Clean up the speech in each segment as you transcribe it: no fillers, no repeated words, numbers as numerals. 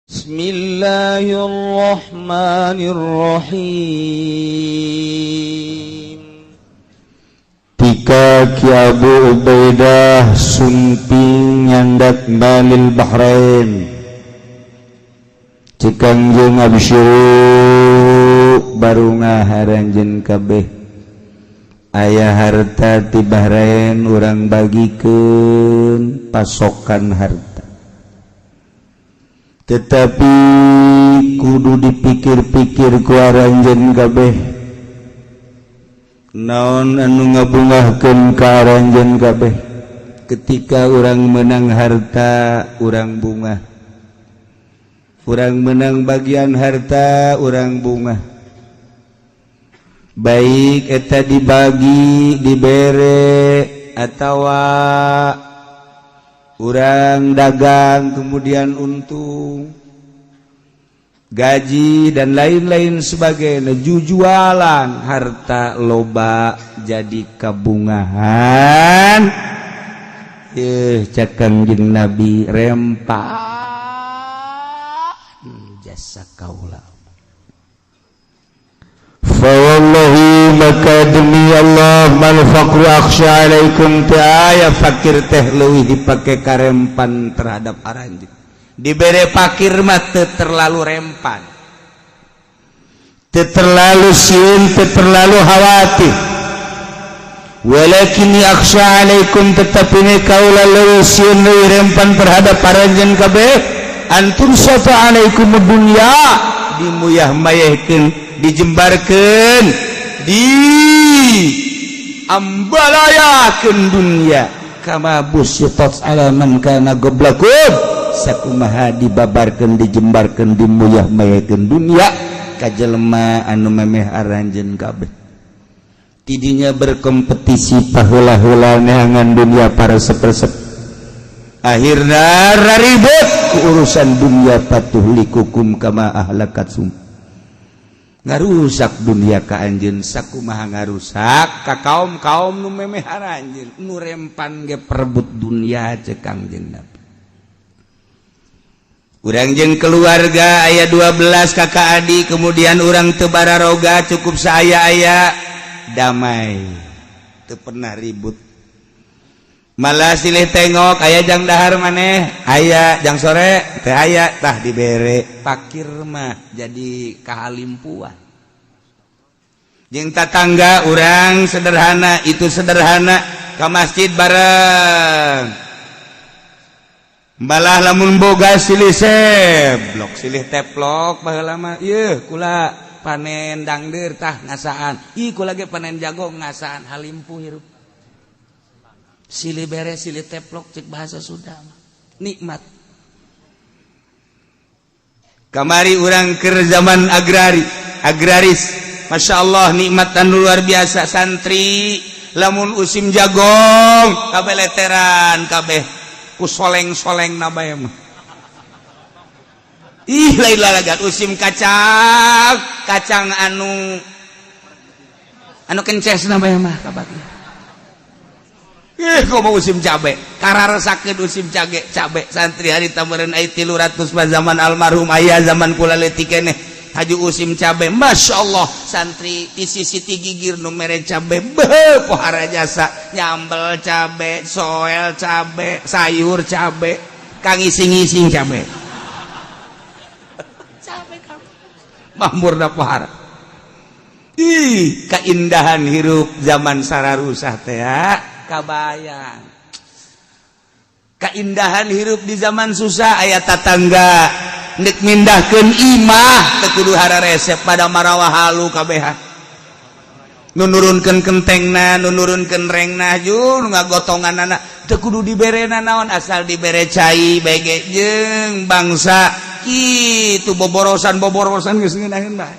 بسم الله الرحمن الرحيم. Tika Ki Abu Ubaidah sumping nyandak Malil Bahrain. Cek Kangjeng, "Absyiru, barungah aranjeun kabeh, aya harta ti Bahrain, urang bagikeun pasokan harta, tetapi kudu dipikir-pikir ku aranjeun kabeh naon anu ngabungahkeun ka aranjeun kabeh. Ketika urang menang harta, urang bungah. Urang menang bagian harta, urang bungah, baik eta dibagi, dibere, atau urang dagang kemudian untung, gaji, dan lain-lain sebagainya, jujualan harta loba jadi kabungahan." Eh, cek Kangjeng Nabi, "Rempan jasa kaula." Fawallahi, maka demi Allah, mal faqru akhsya alaikum, teu aya fakir teh leuwih dipake karempan terhadap aranjeun. Dibere fakir mah teu terlalu rempan, teu terlalu sieun, teu terlalu khawatir. Walakin akhsya alaikum, tetapi ini kaula leuwih sieun, leuwih rempan terhadap aranjeun kabeh, an tubsata alaikum dunya, dimuyah mayehkeun, dijembarkeun, di ambalayakeun dunia, kama busitat ala man kana qablakum, sakumaha dibabarkeun, dijembarkeun, dimuyah mayakeun dunia ka jelema anu memeh aranjeun kabeh. Tidinya berkompetisi paheula-heula neangan dunia para sepersep, akhirna ribut ku urusan dunia. Fatuhlikukum kama ahlakatsum, ngarusak dunia ka anjeun sakumaha ngarusak ka kaum-kaum nu memeh aranjeun, nu rempan ge perebut dunia. Cek Kangjeng Nabi, urang jeung keluarga aya 12 kakak adik, kemudian urang teu bararoga, cukup saya-aya, damai, teu pernah ribut, malah silih tengok, aya jang dahar maneh, aya jang sore teh, aya tah dibere. Pakir mah jadi kahalimpuan jeung tatangga. Urang sederhana, itu sederhana, ke masjid bareng, malah lamun boga silih seblok, silih teplok. Baheula mah ieu kula panen dangder tah ngasaan, ih kula ge panen jagung ngasaan, halimpu hirup, silih bere, silih teplok. Cek bahasa Sunda nikmat. Kamari urang ke zaman agrari, agraris, Masya Allah, nikmat dan luar biasa. Santri lamun usim jagong kabeh leteran, kabeh ku soleng-soleng nabaya mah. Ih, lain lalagan. Usim kacang, kacang anu anu kences nabaya mah kabagi. Ih, kok mau musim cabe, kararesakeun musim cabe, cabe santri hari tameureun aya 300 mah zaman almarhum ayah, zaman kula leutik keneh. Haju usim cabe, Masya Allah, santri di sisi ti gigir nu mere cabe, beuh, pohara jasa, nyambel cabe, soel cabe, sayur cabe, kang ising-ising cabe, cabe kabeh mamurna pohara. Ih, keindahan hirup zaman sararusah teh kabayang. Keindahan hirup di zaman susah, aya tatangga nek mindahkeun imah teu kudu resep pada marawa halu kabehan, nu nurunkeun kentengna, nu nurunkeun rengna, jun ngagotongan anak teu kudu diberena naon, asal dibere cai bege jeung bangsa kitu boborosan boborosan geus ngeunaheun bae,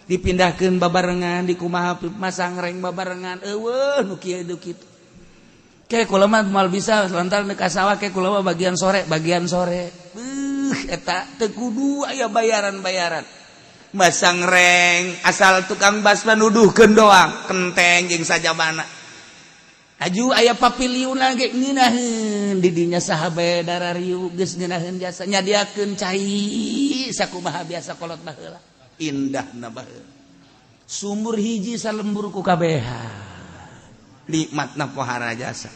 dipindahkeun babarengan, di kumaha, masang reng babarengan, eueuh nu kieu nu kitu. Kayak kula mah moal bisa lantaran ka sawah, kayak kula mah bagian sore, bagian sore. Beuh, eta teu kudu aya bayaran-bayaran. Masang reng asal tukang basma nuduhkeun doang, kenteng jeung sajabana. Aju aya papiliun lagi ngeunaheun di dinya saha bae darariu geus ngeunaheun jasa nyadiakeun cai sakumaha biasa kolot baheula indahna baheula sumur hiji salembur ku kabehan nikmatna pohara jasa.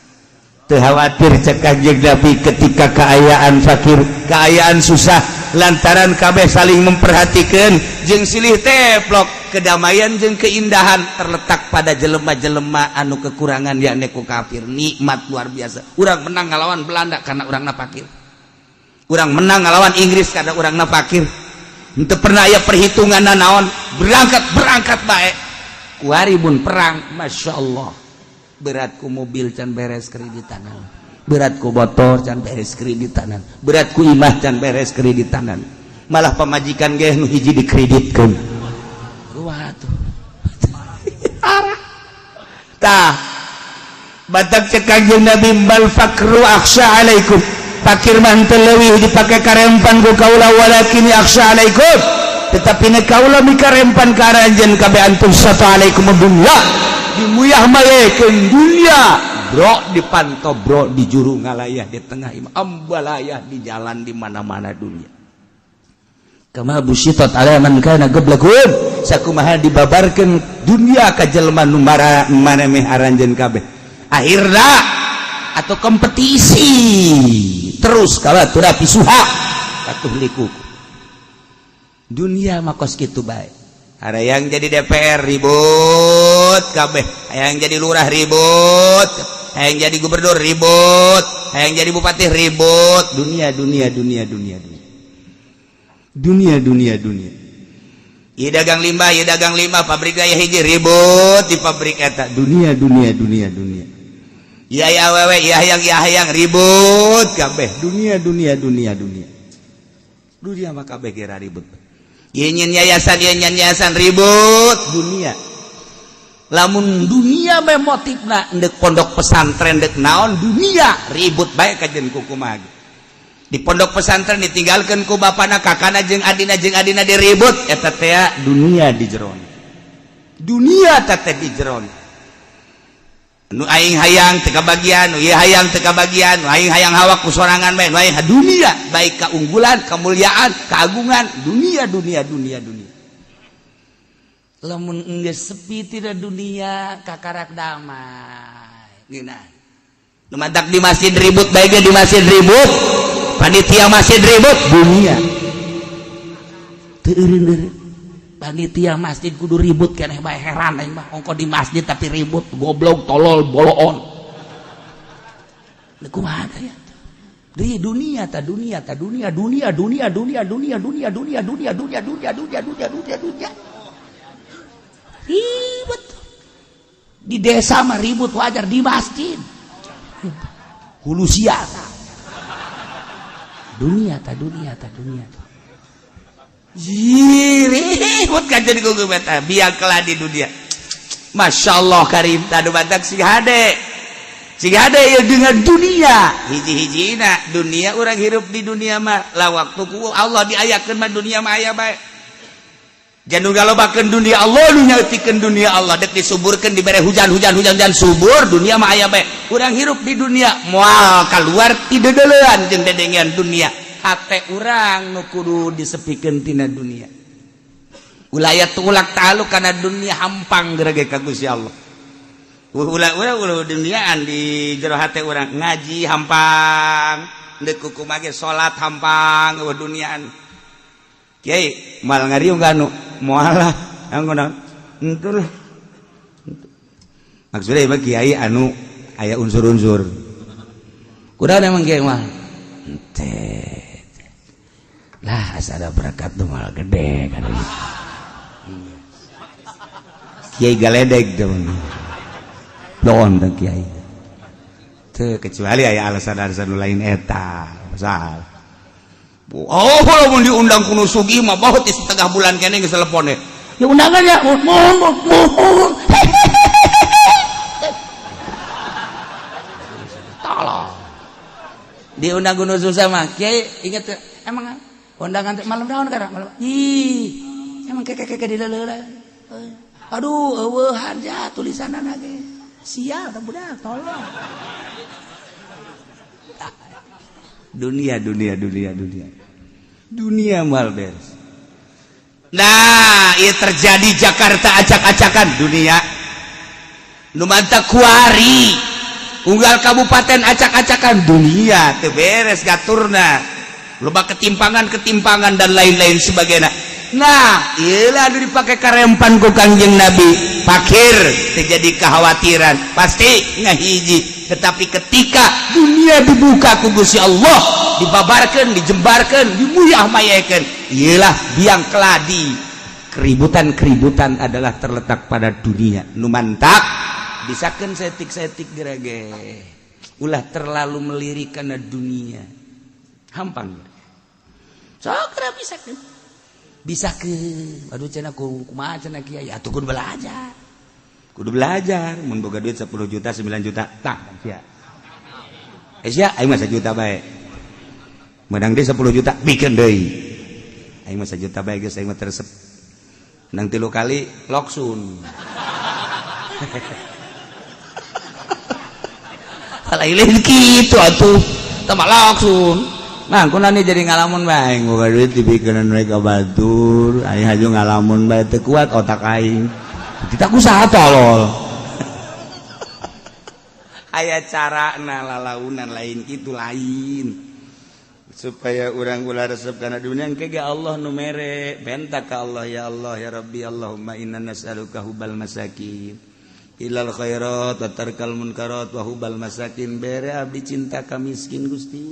Teu khawatir cek Kanjeng Nabi ketika keayaan fakir, keayaan susah, lantaran kabeh saling memperhatikan jeung silih teplok. Kedamaian jeung keindahan terletak pada jelema-jelema anu kekurangan, yakni ku kafir. Nikmat luar biasa. Urang menang ngalawan Belanda karena urangna fakir, urang menang ngalawan Inggris karena urangna fakir. Henteu pernah aya perhitungan naon, berangkat berangkat bae. Kuari mun perang, Masya Allah, berat ku mobil can beres kreditanan, berat ku motor can beres kreditanan, berat ku imah can beres kreditanan, malah pamajikan ge nu hiji dikreditkeun. Kumaha tuh? Arah tah batak. Cek Kanjeng Nabi, bal faqru akhsha alaikum, fakir mah henteu leuwih dipake karempan ku kaula, walakin akhsha alaikum, tetapi ne kaula mikarempan ka aranjeun kabeh, an tubsata alaikum dunya, dimuyah mayekeun dunya, bro di panto, bro di juru ngalayah, di tengah imah ambalayah, di jalan, di mana-mana dunia. Kama busitat ala man kana qablakum, sakumaha dibabarkeun dunia ka jelema nu maremeh aranjeun kabeh. Akhirna atau kompetisi terus kala tunafisuha fatuhliku. Dunia mah kos kitu bae. Ada yang jadi DPR ribut kabeh, yang jadi lurah ribut, yang jadi gubernur ribut, yang jadi bupati ribut. Dunia, dunia, dunia, dunia, dunia, dunia, dunia, dunia. Ieu dagang limbah, ieu dagang limbah, pabrik aya hiji, ribut di pabrik eta. Dunia, dunia, dunia, dunia. Iya ya awewe, iya hayang, iya hayang, ribut kabeh. Dunia, dunia, dunia, dunia. Dunia mah kabeh kira ribut. Ieu nyen yayasan, ieu nyen yayasan, ribut dunia. Lamun dunia mah motifna ndek pondok pesantren, ndek naon, dunia ribut bae kajen kukumaha. Di pondok pesantren ditinggalkan ku bapana, kakana jeung adina diribut eta teh. Dunia di jeron, dunia teh di jeron. Nu aing hayang teu kabagian, nu ieu hayang teu kabagian, nu aing hayang hawak ku sorangan bae, nu aing dunia baik keunggulan, kemuliaan, keagungan, dunia, dunia, dunia, dunia. Lamun geus sepi tidak dunia, kakarak damai ngeunah. Nu matak di masjid ribut bae ge, di masjid ribut, panitia masjid ribut, dunia teu eureun. Panitia masjid kudu ribut keneh bae, heran aing mah. Ongko di masjid tapi ribut, goblok, tolol, boloon. Leuh, kumaha ya di dunia ta? Dunia ta, dunia, dunia, dunia, dunia, dunia, dunia, dunia, dunia, dunia, dunia, dunia, dunia, dunia, dunia, ribut. Di desa mah ribut wajar, di masjid hulu sia ta. Dunia ta, dunia ta, dunia ta. Ribut kan jadi gugu beta biang keladi dunia. Masya Allah karim. Tadu batak sing hade, sing hade ya dengan dunia. Hiji-hijina dunia, orang hirup di dunia mah lah waktu ku Allah diayakeun mah dunia mah aya bae. Jangan galobakeun dunia, Allah nu nyautikeun dunia. Allah dek disuburkeun, dibere hujan, hujan, hujan, hujan, subur. Dunia mah aya bae. Urang hirup di dunia moal keluar ti deudeulean jeung dedengean dunia. Hate urang nu kudu disepikeun tina dunia, ulah tulak taluk karena dunia, hampang gerege ka Gusti Allah. Ulah ulah ulah duniaan di jero hate urang. Ngaji hampang, deuk kumaha ge salat hampang, eueuh duniaan. Kiai mal ngariung kanu moal lah anggo naon henteu lah. Maksudnya mah kiai anu aya unsur-unsur kuda emang kiai mah henteu lah, asa ada berkat tuh malah gede kan. Kiai galedeg tuh don teh kiai teu, kecuali aya alasan-alasan lain eta pasal. Oh, lamun diundang ku nu sugih mah baut di setengah bulan kene geus telepon ya, undangan ya, mohon, mohon, mohon. Tolong diundang ku nu susah mah. Kiai inget emang undangan teh malam naon kana malam? Ih, emang keke keke di leuleula. Aduh, eueuhan ja tulisanna ge. Sial tah budak tolong. Dunia dunia dunia dunia. Dunia mal beres. Nah, ieu terjadi Jakarta acak-acakan dunia. Nu mantap kuari. Unggal kabupaten acak-acakan dunia teu beres gaturna. Loba ketimpangan-ketimpangan dan lain-lain sebagainya. Nah, iyalah anu dipake karempan ku Kangjeng Nabi. Fakir terjadi kekhawatiran, pasti ngahiji. Tetapi ketika dunia dibuka ku Gusti Allah, dibabarkeun, dijembarkeun, dimuyah-mayakeun, iyalah biang keladi. Keributan-keributan adalah terletak pada dunia. Nu mantak bisakeun setik-setik gerege. Ulah terlalu melirik kana dunia. Hampang. Sok bisa bisa ke aduh cenah kumaha cenah kiai atuh kudu belajar. Kudu belajar mun boga duit 10 juta 9 juta tah sia. Eh sia aing mah 1 juta bae. Menang deui 10 juta bikeun deui. Aing mah 1 juta bae geus aing mah teresep. Menang 3 kali loksun. Lain kitu atuh. Tah mah loksun. Nah, kuna nih jadi ngalamun bae, boga duit dibikeun mereka batur, aing haju ngalamun bae teu kuat otak aing. Kita usaha tolol. Aya carana lalaunan lain kitu lain. Supaya urang ulah resep kana dunia engke ge Allah nu mere, benta ka Allah ya Allah ya Rabbi Allahumma inna nas'aluka hubbal masakin. Ilal khairat wa tarkal munkarat wa hubbal masakin, bere abdi cinta ka miskin Gusti.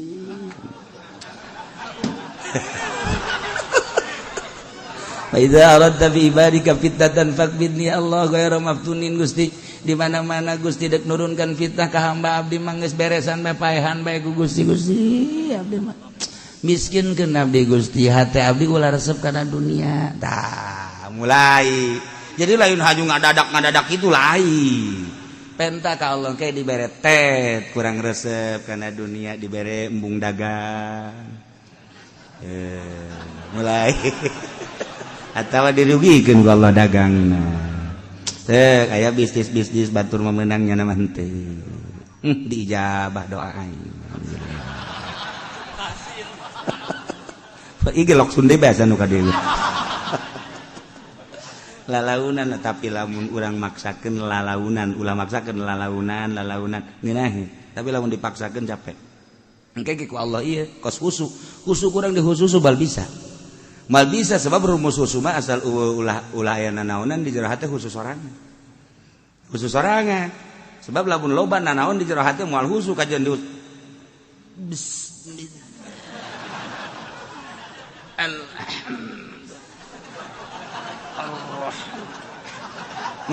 Fa idza aradta bi ibadika fitnatan faqbidni Allah ghairu maftunin Gusti. Di mana-mana Gusti dek nurunkan fitnah ka hamba abdi mah geus beresan bae paehan bae ku Gusti. Gusti abdi mah miskinkeun abdi Gusti, hate abdi ulah resep kana dunia. Tah mulai. Jadi lain haju ngadadak-ngadadak itu lain. Penta ka Allah kayak dibere tet kurang resep kana dunia dibere embung dagang. Mulai atau dirugikan ku Allah dagangna. Teh aya bisnis-bisnis batur memenangnya nama henteu. Diijabah doa aing. Ieu ge loksun deui biasa nu ka dieu. Lalaunan tapi lamun urang maksakeun lalaunan, ulah maksakeun lalaunan, lalaunan ngeunaheun. Tapi lamun dipaksakeun capek. Engke ge ku Allah ieu kos husu. Husu kurang dihususu bal bisa. Mal bisa sebab rumus husu mah asal ulah ulah aya nanaonan di jero hate khusus sorangan. Khusus sorangan. Sebab lamun loba nanaon di jero hate moal husu kajian di bismillah.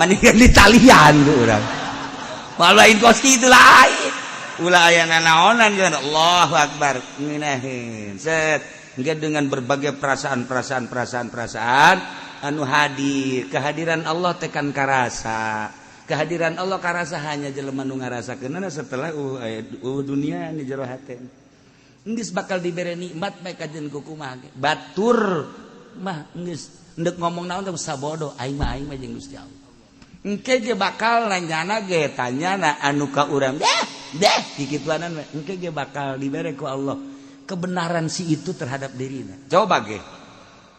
Mendingan ditalian tuh urang. Moal lain kos kitu lain. Ulah aya nanaonan jeung Allahu akbar ngeunaheun. Set engke dengan berbagai perasaan-perasaan perasaan-perasaan anu hadir, kehadiran Allah teh kan karasa. Kehadiran Allah karasa hanya jelema nu ngarasakeunana setelah dunia di jero hate. Geus bakal dibere nikmat bae kajeun ku kumaha ge. Batur mah geus endek ngomong naon teh sabodo aing mah jeung Gusti Allah. Engke ge bakal nanyana ge tanyana anu ka urang deh deh kikituanan we. Engke ge bakal dibere ku Allah kebenaran si itu terhadap dirina. Coba ge.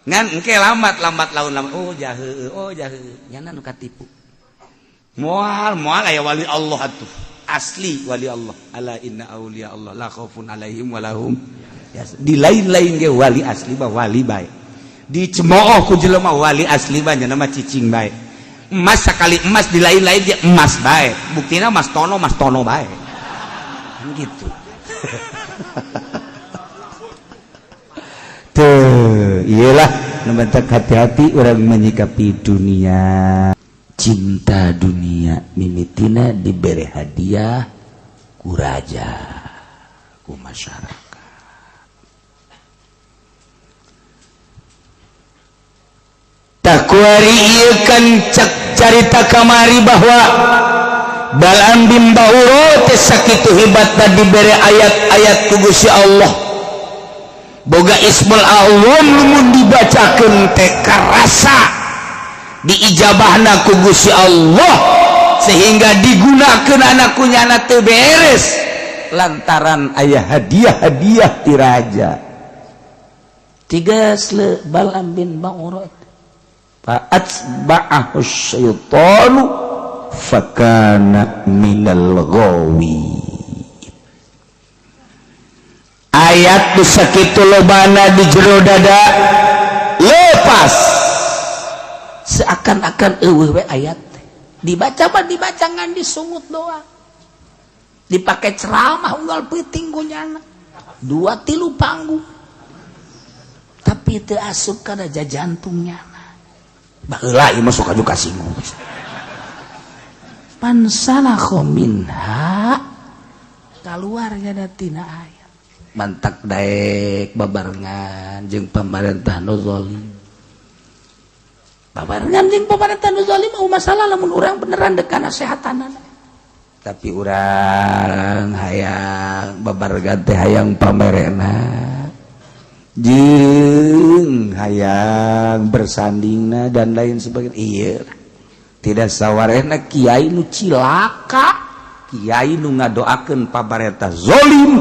Ngan engke lambat laun lambat oh jahe nyana nu katipu. Moal moal aya wali Allah atuh. Asli wali Allah. Ala inna auliya Allah la khaufun alaihim walahum. Di lain-lain ge wali asli mah wali bae. Dicemooh ku jelema wali asli mah nya mah cicing bae. Emas sekali emas di lain-lain dia emas bae. Buktina Mas Tono bae. Kan gitu. Tuh, iyalah nu bentak hati-hati orang menyikapi dunia. Cinta dunia mimitina dibere hadiah ku raja, ku masyarakat. Takuari ieu kan cek carita kamari bahwa Balaam bin Bauro teh sakitu hebatna dibere ayat-ayat ku Gusti Allah. Boga Ismul A'zam lamun dibacakeun teh karasa diijabahna ku Gusti Allah Sehingga digunakan anak kunyana teu beres lantaran aya hadiah-hadiah ti raja. Tiga sele Balam bin Ba'ura. Fa'atba'ahu syaitanu fakana minal ghawi. Ayat nu sakitu lobana di jero dada lepas. Seakan-akan eueuh we ayat teh. Dibaca mah dibaca ngan disungut doang. Dipakai ceramah unggal peuting kunyana. Dua tilu panggung. Tapi teu asup kana jantungnya. Baheula ieu mah sok aju kasinggung. Fansalakha minha kaluar nya tina ayat. Mantak daek babarengan jeung pamarentah nu zalim. Babarengan jeung pamarentah nu zalim mau masalah lamun urang beneran dek kana sehatanana. Tapi urang hayang babarengan teh hayang pamerena jeung hayang bersandingna dan lain sebagainya. Iya, tidak sawarehna kiai nu cilaka, kiai nu ngadoakeun pamarentah zalim,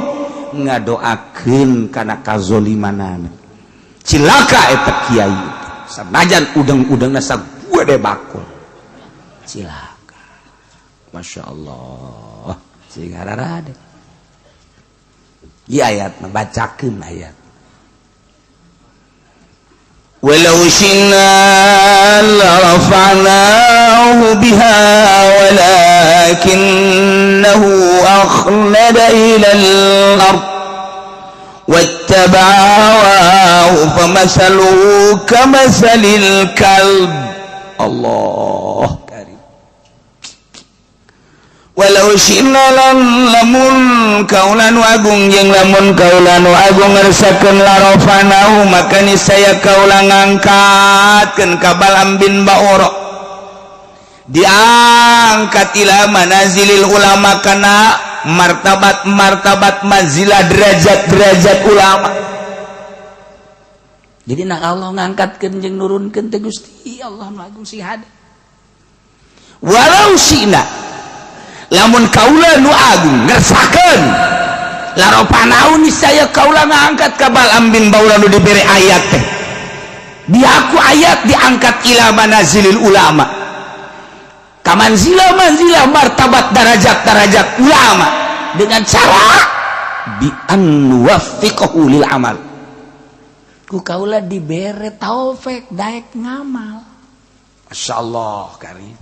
ngadoakeun kana kazolimanana. Cilaka eta kiai, sanajan udang-udangna sagede bakul. Cilaka. Masya Allah, sing ararade. Ieu ayat bacakeun ayat. Walau syi'na larafa'nahu biha walakinnahu akhlada ilal ard wattaba'a hawahu famasaluhu kamasalil kalb. Allah karim. Walau syi'na lamun kaula nu agung jeung lamun kaula nu agung ngersakeun larafa'nahu maka niscaya kaula ngangkatkeun ka Balam bin Ba'ura diangkat ila manazilil ulama kana martabat-martabat manzilah derajat-derajat ulama. Jadi nak Allah ngangkatkeun jeung nurunkeun teh Gusti Allah nu agung sing hade. Walau syi'na lamun kaula nu agung ngersakeun larafa'nahu niscaya kaula ngangkat ka Balam bin Baura nu dibere ayat teh. Diaku ayat diangkat ila manazilil ulama. Kamanzila manzilah martabat darajat-darajat ulama dengan cara bi an nuwaffiqahu lil amal. Ku kaula dibere taufik daek ngamal. Masyaallah karim.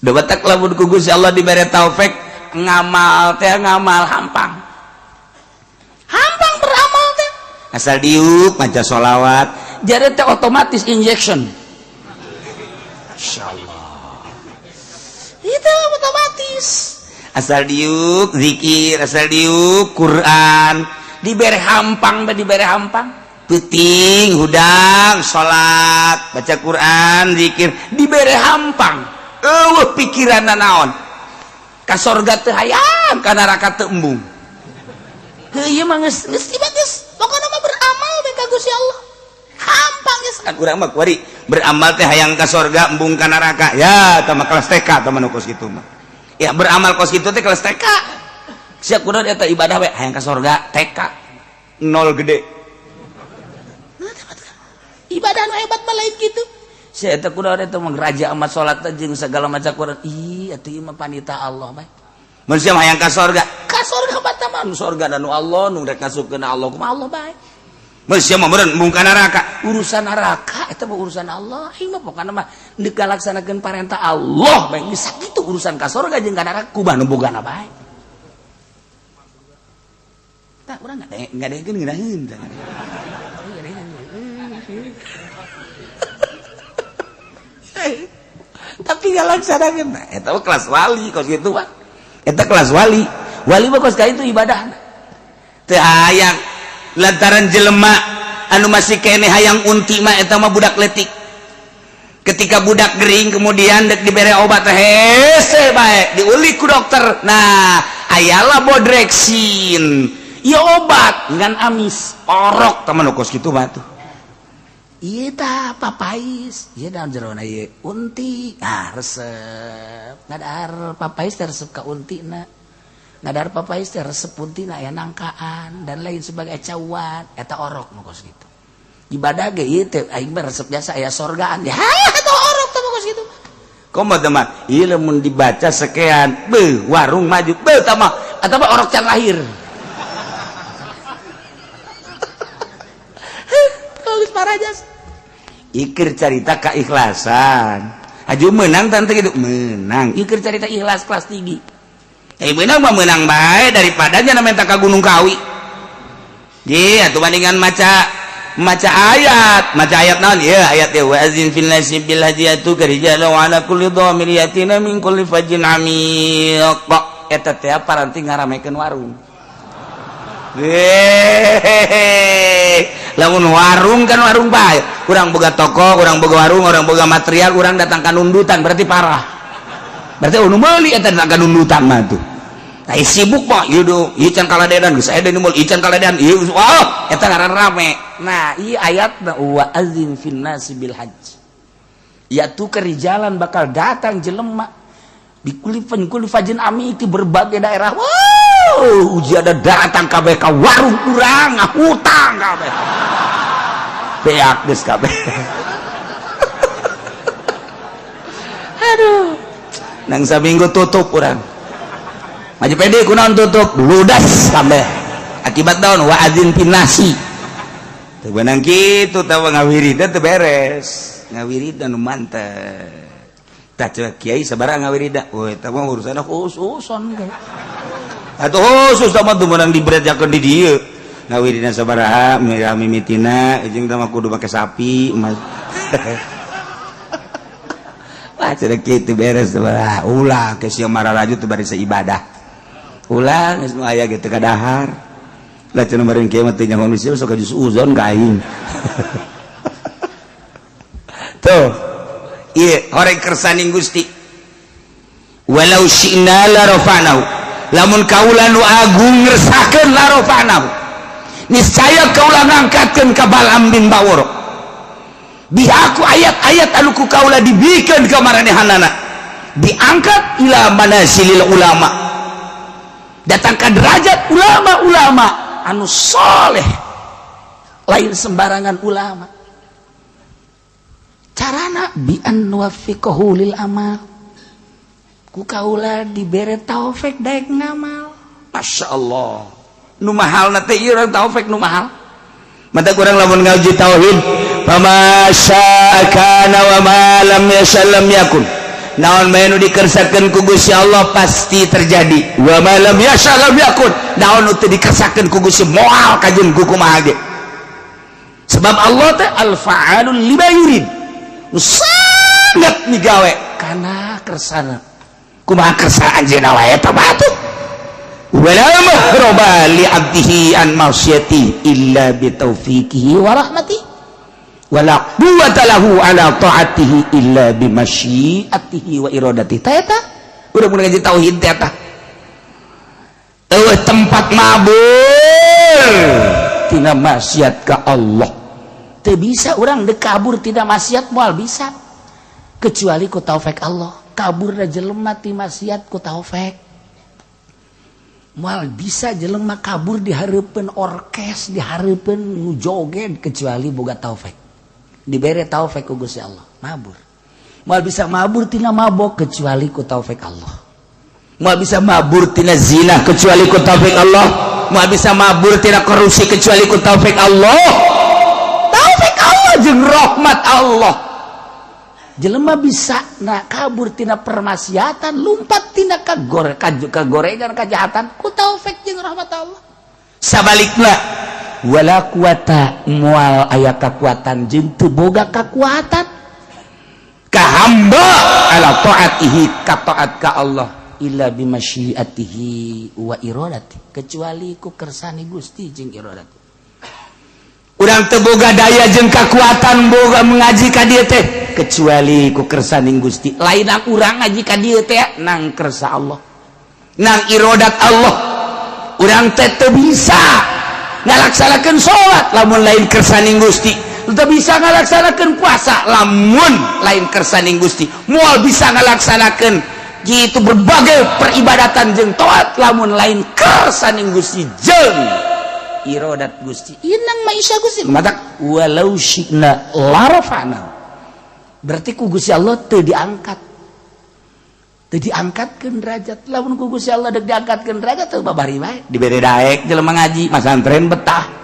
Da batak lamun ku Gusti Allah dibere taufik ngamal teh ngamal hampang. Hampang beramal teh. Asal diuk maca sholawat jare teh otomatis injection. Masyaallah. Itu otomatis. Asal diuk zikir, asal diuk Quran, dibere hampang teh dibere hampang. Peuting hudang salat, baca Quran, zikir, dibere hampang. Eueuh pikiranna naon? Ka sorga teu hayang, ka neraka teu embung. Heuh ieu mah geus geus geus pokona mah beramal we ka Gusti Allah. Hampang geus. Kan urang mah kuari beramal teh hayang ka sorga embung ka neraka. Ya, tah mah kelas TK tah mah nu kos kitu mah. Ya beramal kos kitu teh kelas TK. Siap kudu eta ibadah we hayang ka sorga TK. Nol gede. Ibadah nu hebat mah lain kitu. Sia eta kudu eta mah raja amat salat teh jeung segala macam Quran. Ih, atuh ieu mah panita Allah bae. Mun sia mah hayang ka sorga. Ka sorga bata mah nu sorga nu Allah nu rek ngasupkeun Allah kumaha Allah bae. Mun sia mah meureun embung ka neraka. Urusan neraka eta mah urusan Allah. Ieu mah pokona mah deuk ngalaksanakeun parentah Allah bae geus sakitu urusan ka sorga jeung ka neraka kumaha nu bogana bae. Tah urang ngadengekeun ngeunaheun tah. Tapi ngalaksanakeun nah eta mah kelas wali kos kitu mah. Eta kelas wali. Wali mah kos ka itu ibadahna. Teu hayang lantaran jelema anu masih keneh hayang unti mah eta mah budak letik. Ketika budak gering kemudian dek dibere obat hese bae diulik ku dokter. Nah, ayalah bodreksin. Ieu obat ngan amis. Orok teman kos kitu mah tuh. Ieu tah papais, ieu daun jerona ieu unti. Ah, resep. Ngadahar papais teh resep ka untina. Ngadahar papais teh resep untina aya nangkaan dan lain sebagai cawan eta orok nu kos kitu. Ibadah ge ieu teh aing mah resep jasa aya sorgaan. Ya, eta orok teh kos kitu. Komo teh mah ieu lamun dibaca sekian, beuh warung maju, beuh tah mah atawa orok can lahir. Bagus parajas. Ikir carita keikhlasan. Haju menang tante gitu, menang. Ikir carita ikhlas kelas tinggi. Eh menang mah menang bae daripada nya minta ka Gunung Kawi. Ye atuh bandingan maca maca ayat naon ieu ayat ieu wa azin fil nasi bil hajiyatu karijalu ala kulli dhamir yatina min kulli fajjin amiq. Eta teh paranti ngaramekeun warung. Hehehe. Lamun warung kan warung bae, urang boga toko, urang boga warung, urang boga material, urang datang ka nundutan berarti parah. Berarti anu meuli eta datang ka nundutan mah tuh. Nah, sibuk mah ieu do, ieu can kaladedan geus aya deui meuli, ieu can kaladedan, ieu wah eta ngaran rame. Nah, ieu ayatna wa azin fin nasi bil hajj. Yaitu kerijalan bakal datang jelema di kulifan kulifajin ami di berbagai daerah. Wow, uji ada datang kabeh ka warung urang ngahutang kabeh. Beak geus kabeh. Aduh. Nang saminggu tutup urang. Maju pede kunaon tutup, ludas kabeh. Akibat daun wa azin fin nasi. Teu beunang kitu tah ngawiridna teu beres. Ngawiridna nu mantep. Tah ceuk kiai sabaraha ngawirida? Woi, eta mah urusanna khususon. Atuh khusus mah teu meunang dibrejakeun di dieu. Ngawirina sabaraha mimitina jeung teh mah kudu make sapi mas. Wah cenah kitu beres sabaraha. Ulah ke sia mararaju teu bari ibadah. Ulah geus nu aya ge teu kadahar. Lah cenah meureun kieu mah teu nyaho nu sok jus uzon ka aing. Tuh. Ieu horeng kersaning Gusti. Walau syi'na la rafa'nahu. Lamun kaula nu agung ngersakeun la rafa'nahu. Niscaya kaula ngangkatkeun ka Bal'am bin Baworo. Bihaku ayat-ayat anu ku kaula dibikeun ka maranehanana. Diangkat ila manasilil ulama. Datang ka derajat ulama-ulama anu soleh. Lain sembarangan ulama. Carana bi an nuwaffiqahu lil amal. Ku kaula dibere taufik daek ngamal. Masya Allah. Nu mahalna teh ieu urang taufik nu mahal. Mata kurang lamun ngaji tauhid, fama syaa kana wa ma lam yasha lam yakun. Naon bae nu dikersakeun ku Gusti Allah pasti terjadi. Wa ma lam yasha lam yakun. Naon nu teu dikersakeun ku Gusti moal kajeun ku kumaha ge. Sebab Allah teh al-fa'alul lima yurid. Nu sangat migawe kana kersana. Kumaha kersa anjeunna wae eta batu. Wala mahraba li 'abdihi an masyati illa bi taufiqihi wa rahmati. Wala quwwata lahu ala ta'atihi illa bi masyiatihi wa iradatihi. Ta eta urang mun ngaji tauhid teh eta. Eueuh tempat mabur tina maksiat ka Allah. Teu bisa urang deuk kabur tina maksiat moal bisa. Kecuali ku taufik Allah. Kaburna jelema ti maksiat ku taufik. Moal bisa jelema kabur di hareupeun orkes, di hareupeun nu joget kecuali boga taufik. Dibere taufik ku Gusti Allah, mabur. Moal bisa mabur tina mabok kecuali ku taufik Allah. Moal bisa mabur tina zina kecuali ku taufik Allah. Moal bisa mabur tina korupsi kecuali ku taufik Allah. Taufik Allah jeung rahmat Allah. Jelema bisa na kabur tina permaksiatan, lumpat tina kagorengan kejahatan ku taufik jeung rahmat Allah. Sabalikna wala quwata moal aya kakuatan jeung teu boga kakuatan ka hamba ala taatihi ka taat ka Allah illa bimasyiatihi wa iradati kecuali ku kersane Gusti jeung iradati. Urang teu boga daya jeung kakuatan boga mengaji ka dieu teh kecuali ku kersaning Gusti. Lain urang ngaji ka dieu teh nang kersa Allah, nang irodat Allah. Urang teh teu bisa ngalaksanakeun salat lamun lain kersaning Gusti, Teu bisa ngalaksanakeun puasa lamun lain kersaning Gusti. Moal bisa ngalaksanakeun gitu berbagai peribadatan jeung taat lamun lain kersaning Gusti jeung irodat Gusti. Inang maisha Gusti. Matak walau syi'na larafa'na. Berarti ku Gusti Allah teu diangkat. Teu diangkatkeun derajat. Lamun ku Gusti Allah deuk diangkatkeun derajat teu babari bae. Dibere daek jelema ngaji, masantren betah.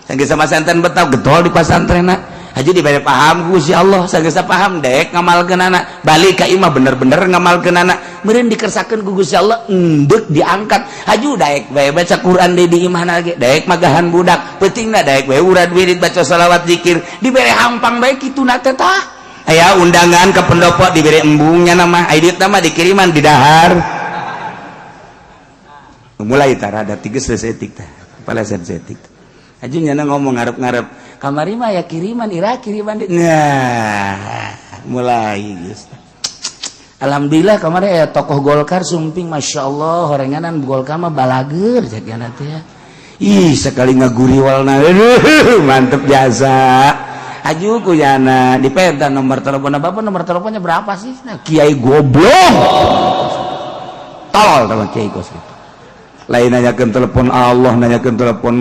Sanggeus masantren betah getol di pasantrenna. Haji dibere paham ku Gusti Allah, sanggeus paham daek ngamalkeunana. Balik ka imah bener-bener ngamalkeunana. Meureun dikersakeun ku Gusti Allah endek diangkat. Haju daek bae baca Quran deui di imahna ge, daek magahan budak, peutingna daek bae urad wirid baca salawat zikir, dibere hampang bae kituna teh tah. Aya undangan ke pendopo diberi embungnya nama, aya duit nama dikiriman di dahar. Mulai tah rada tiga sesetik tah, kepala sesetik. Aju nyana ngomong ngarep-ngarep, kamari mah ya kiriman, ira kiriman. Nah, mulai geus. Alhamdulillah kemarin ya tokoh Golkar sumping, masya Allah, horenganan Golkar mah balager jagana teh ya. Ih, sekali ngaguriwalna, aduh, mantep jasa. Aju ku yana dipenta nomor telepon bapak, nomor teleponnya berapa sih? Nah, kiai goblok. Tolol teman kiai kos gitu. Lain nanyakeun telepon Allah, nanyakeun telepon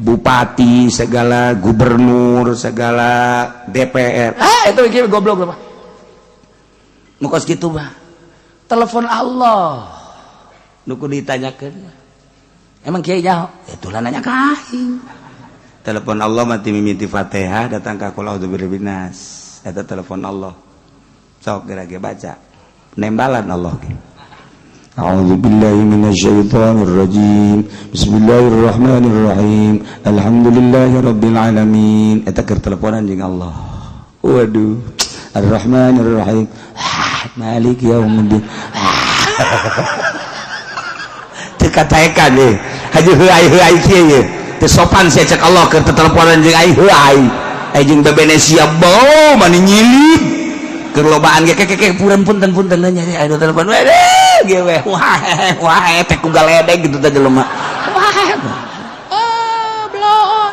bupati, segala gubernur, segala DPR. Ah, itu kiai goblok apa? Nu kos kitu mah. Telepon Allah. Nu kudu ditanyakeun. Emang kiai nyaho? Itulah nanya ka aing. Telepon Allah mati mimiti Fatihah datang ka qul a'udzu birabbin nas. Eta telepon Allah. Sok geura ge baca. Nembalan Allah ge. A'udzu billahi minasyaitonir rajim. Bismillahirrahmanirrahim. Alhamdulillahi rabbil alamin. Eta keur teleponan jeung Allah. Waduh. Ar-Rahmanir Rahim. Malik yaumiddin. Teu kataekan ye. Haji heuay heuay kieu ye. Teu sopan sia cek Allah keur teteleponan jeung aing heuay. Aing jeung bebene siap bau mani nyilid. Keur lobaan ge keke punten punten punten nya aing telepon we ge we. Wah wah teh ku galedeg gitu teh jelema. Wah. Oh, belon.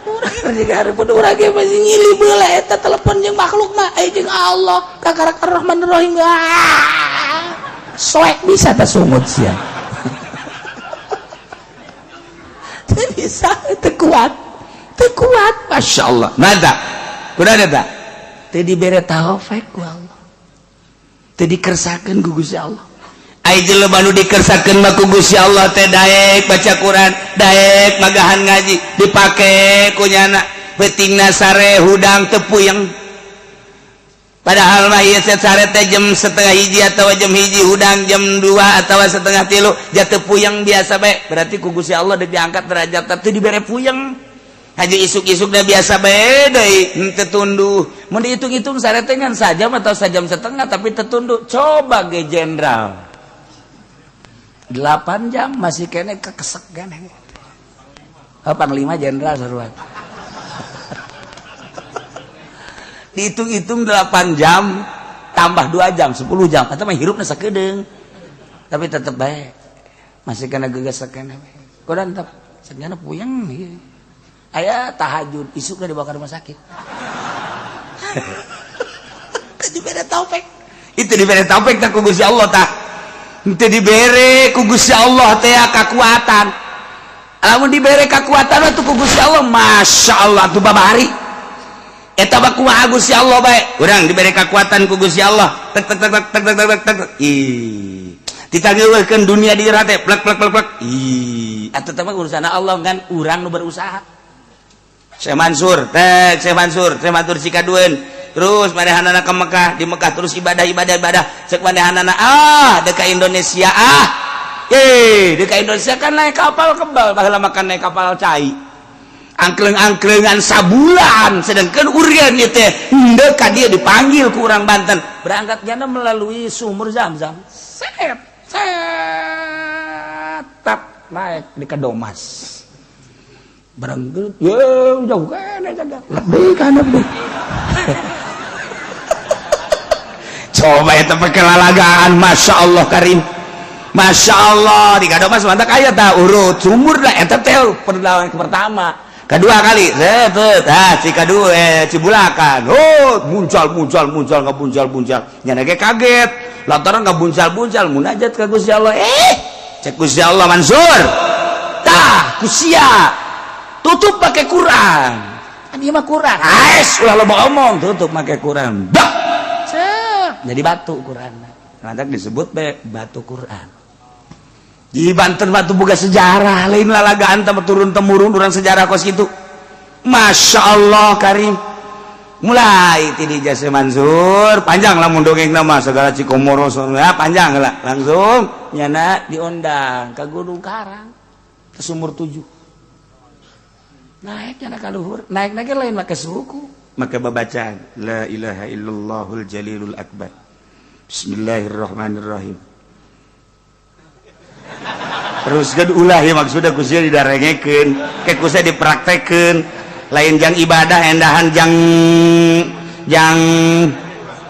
Urang jeung hareupeun urang ge masih nyilih beula eta telepon jeung makhluk mah aing jeung Allah kakarak Ar-Rahmanir Rahim. Ah. Soek bisa teh sungut sia. Teu bisa, teu kuat. Teu kuat, Masya Allah. Mantap. Kuda ada tak? Teu dibere taufik ku Allah. Teu dikersakeun ku Gusti Allah. Ai jelema nu dikersakeun mah ku Gusti Allah teh daek baca Quran, daek magahan ngaji, dipake ku nyana peutingna sare hudang teu puyeng. Padahal mah ieu teh sare teh jam 12.30 atawa jam 1, hudang jam 2 atawa 2.30, jatuh puyeng biasa bae. Berarti ku Gusti Allah deuk diangkat derajat teh dibere puyeng. Haji isuk-isuk dah biasa bae deui, henteu tunduh. Mun dihitung-hitung sare teh ngan sajam atau sajam setengah tapi tertunduk. Coba ge jenderal. 8 jam masih kene kekesek kene. Oh, panglima jenderal seruan. Dihitung-hitung 8 jam tambah 2 jam 10 jam atau mah hirupna sakedeung. Tapi tetep bae masih kena gegesek kene. Kodan tetep segana puyeng ieu. Aya tahajud isukna dibawa ke rumah sakit. Teu dibere taufik. Itu dibere taufik tah ku Gusti Allah tah. Henteu dibere ku Gusti Allah teh kakuatan. Lamun dibere kakuatan mah tuh ku Gusti Allah, Masya Allah tuh babari. Eta mah kumaha Gusti Allah bae. Urang dibere kakuatan ku Gusti Allah. Tek tek tek tek tek tek tek tek. Ih. Ditangeukeun dunia di teh plek plek plek plek. Ih, atuh teh mah urusan Allah kan urang nu berusaha. Syekh Mansur, tek Syekh Mansur, Syekh Mansur Sikadueun. Terus manehanana ke Mekah, di Mekah terus ibadah ibadah ibadah. Cek manehanana ah deka Indonesia ah. Deka Indonesia kan naik kapal kebal, baheula makan naik kapal cai. Angkleng-angklengan sabulan, sedangkan urian ieu teh henteu ka dieu dipanggil ku urang Banten. Berangkat jana melalui sumur Zam-Zam. Set set tap naik di Kedomas. Berangkat, ya jauh kan jaga. Lebih kan lebih. Coba itu pakai lalagaan, Masya Allah Karim. Masya Allah, di Kadomas mantap kaya tak urut sumur lah eta teh perlawan pertama. Kedua kali set ah Cikadu Cibulakan, oh muncul muncul muncul ngabuncal buncal, nyana ge kaget lantaran ngabuncal buncal munajat ka Gusti Allah. Cek Gusti Allah, "Mansur, tah kusia tutup pakai Quran." Kan ieu mah Quran. Ais, ulah loba omong, tutup pakai Quran. Dak. Cek, jadi batu Quran. Lantak disebut be batu Quran. Di Banten batu buka sejarah, lain lalagaan turun temurun orang sejarah kos gitu. Masya Allah Karim. Mulai ti jasa Mansur panjang lah mun dongeng nama segala Cikomoro ya panjang lah, langsung nyana diundang ke Gunung Karang, ke sumur tujuh. Naik nyana ka luhur, naik naik lain make suku, maka babacaan la ilaha illallahul jalilul akbar, bismillahirrahmanirrahim. Terus kan ulah ya, maksudnya kusia didarengekeun ke kusia dipraktekeun, lain jang ibadah endahan jang jang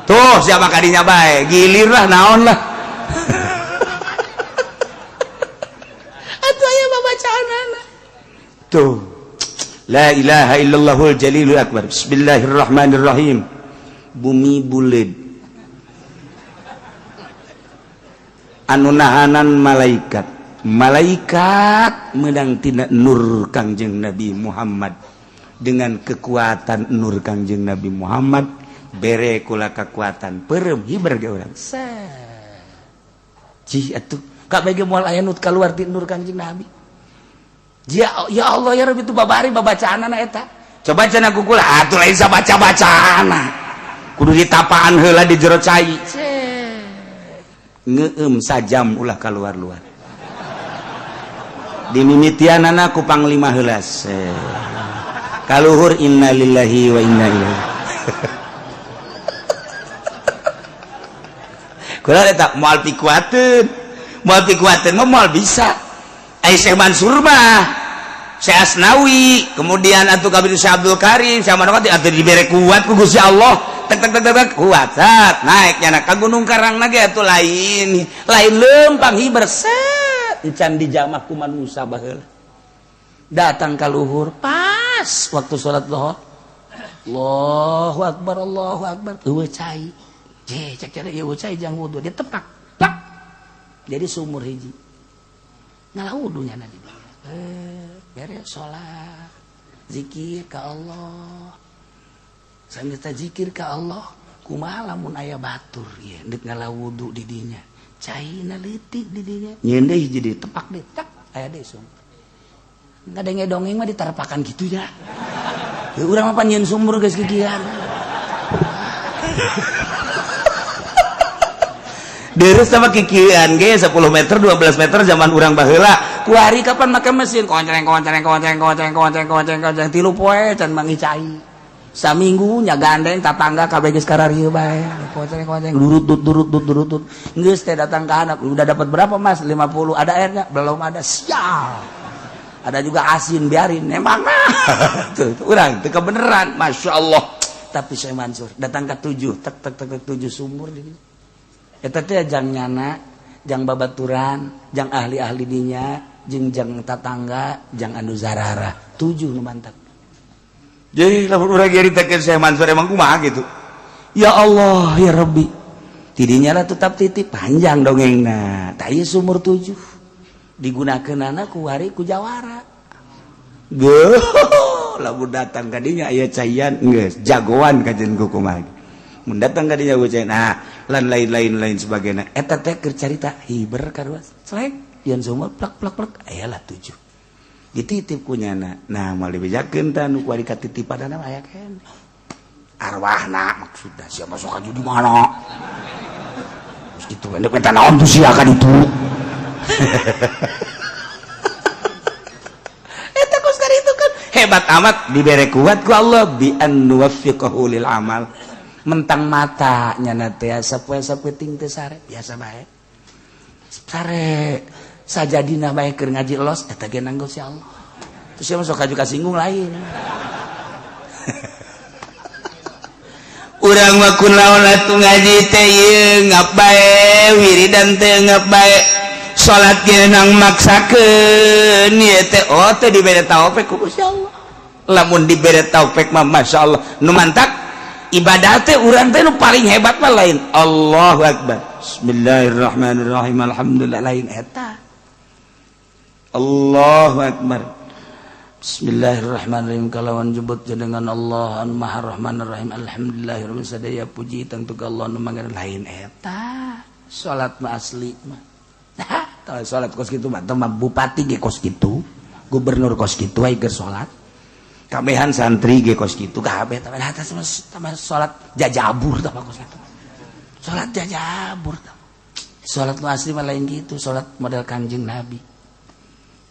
tuh siapa kadinya bae gilir lah, naon lah. Atuh aya babacaan tuh, la ilaha illallahul jalilul akbar, bismillahirrahmanirrahim, bumi buleud anu nahanan malaikat, malaikat menang tina nur Kangjeng Nabi Muhammad. Dengan kekuatan nur Kangjeng Nabi Muhammad, bere kula kekuatan perem hiber ge urang. Cih atuh kabeh ge moal aya nu kaluar ti nur Kangjeng Nabi. Ya, ya Allah ya Rabbi, itu babari babacaanana eta. Coba cenah ku kula atuh, lain sabaca-bacaana, kudu ditapaan heula di jero cai, ngeum sajam ulah keluar-luar, dimimitianana ku panglima heula kaluhur, innalillahi wa inna ilaihi. Kula eta moal pikuateun, moal pikuateun mah moal bisa. Ai Syekh Mansur mah, Syekh Asnawi, kemudian atuh kabeh Syekh Abdul Karim, Syekh Ahmad atuh dibere kuat ku Gusti Allah, tek tek tek tek kuat sat naik nyana ka Gunung Karang ge atuh lain lain lempang hiber set encan dijamah ku manusia baheula. Datang ka luhur pas waktu sholat zuhur, Allahu akbar, Allahu akbar, eueuh cai. Je cek cek eueuh cai jang wudu, dia tepak plak jadi sumur hiji, ngalah wudu nyana di dieu. Beres sholat, zikir ka Allah. Sambil zikir ka Allah, kumaha lamun aya batur ieu deuk ngalah wudu di dinya, caina leutik di dinya, nyeun deui hiji deui. Tepak deui, tak aya deui sumur. Ngadenge dongeng mah diterpakan gitu ya. Ya urang mah nyieun sumur geus kikian. Deres sama kikian ge 10 meter 12 meter zaman urang baheula. Kuari kapan make mesin konceng konceng konceng konceng konceng konceng konceng tilu poe can manggih cai. Saminggu nya gandeng tatangga kabeh geus kararieu bae. Konceng konceng durut dut durut dut durut dut. Geus teh datang ke anak, udah dapat berapa Mas? 50. Ada airnya? Belum ada. Sial. Ada juga asin, biarin emang mah. Tuh urang teu kebeneran, Masya Allah. Tapi saya Mansur datang ke tujuh, tek tek tek, tek tujuh sumur di eta teh jang nyana, jang babaturan, jang ahli-ahli dinya, jeung jang tatangga, jang anu zarara, tujuh nu mantap. Jadi lamun urang nyaritakeun Syekh Mansur emang kumaha gitu, ya Allah ya Rabbi, tidinya lah tetap titip panjang dongengna. Tah ieu sumur tujuh digunakeunana ku wari ku jawara. Geuh, lamun datang ka dinya aya caian geus jagoan kajen ku kumaha mun datang ka dinya ku cai. Nah, lan lain-lain lain sebagainya. Eta teh keur carita hiber karuas celek yeun sumur plak plak plak aya lah tujuh. Dititip ku nyana. Nah, moal dibejakeun tah nu kuari katitipanana aya keneh arwahna, maksudna siapa sok aju di mana. Terus gitu endek minta naon tuh sia ka ditu. Eta kos itu kan hebat amat dibere kuat ku Allah bi an nuwaffiqahu lil amal. Mentang mata nyana teh sapoe sapeting teh sare biasa bae, sare sajadina bae keur ngaji los eta ge nanggo si Allah. Terus sia masuk kaju kasinggung lain. Urang mah kunaon atuh ngaji teh ieu ngap bae, wiridan teh ngap bae, salat ge nang maksakeun ieu teh, oh teh dibere taufik ku Gusti Allah. Lamun dibere taufik mah, Masya Allah. Nu mantak ibadah teh urang teh nu paling hebat mah lain Allahu Akbar, Bismillahirrahmanirrahim, alhamdulillah, lain eta. Allahu Akbar, Bismillahirrahmanirrahim, kalawan jebut dengan Allah anu Maha Rahman Rahim, alhamdulillahirabbil sadaya puji tentu ka Allah nu mangan, lain eta. Salat mah asli mah. Nah, tah, salat kos kitu mah teh mah bupati ge kos kitu, gubernur kos kitu, ai keur salat. Kabehan santri ge kos kitu kabeh. Tah, atas mah salat jajabur tah kos kitu. Salat jajabur tah. Salat nu asli mah lain gitu, salat model Kangjeng Nabi.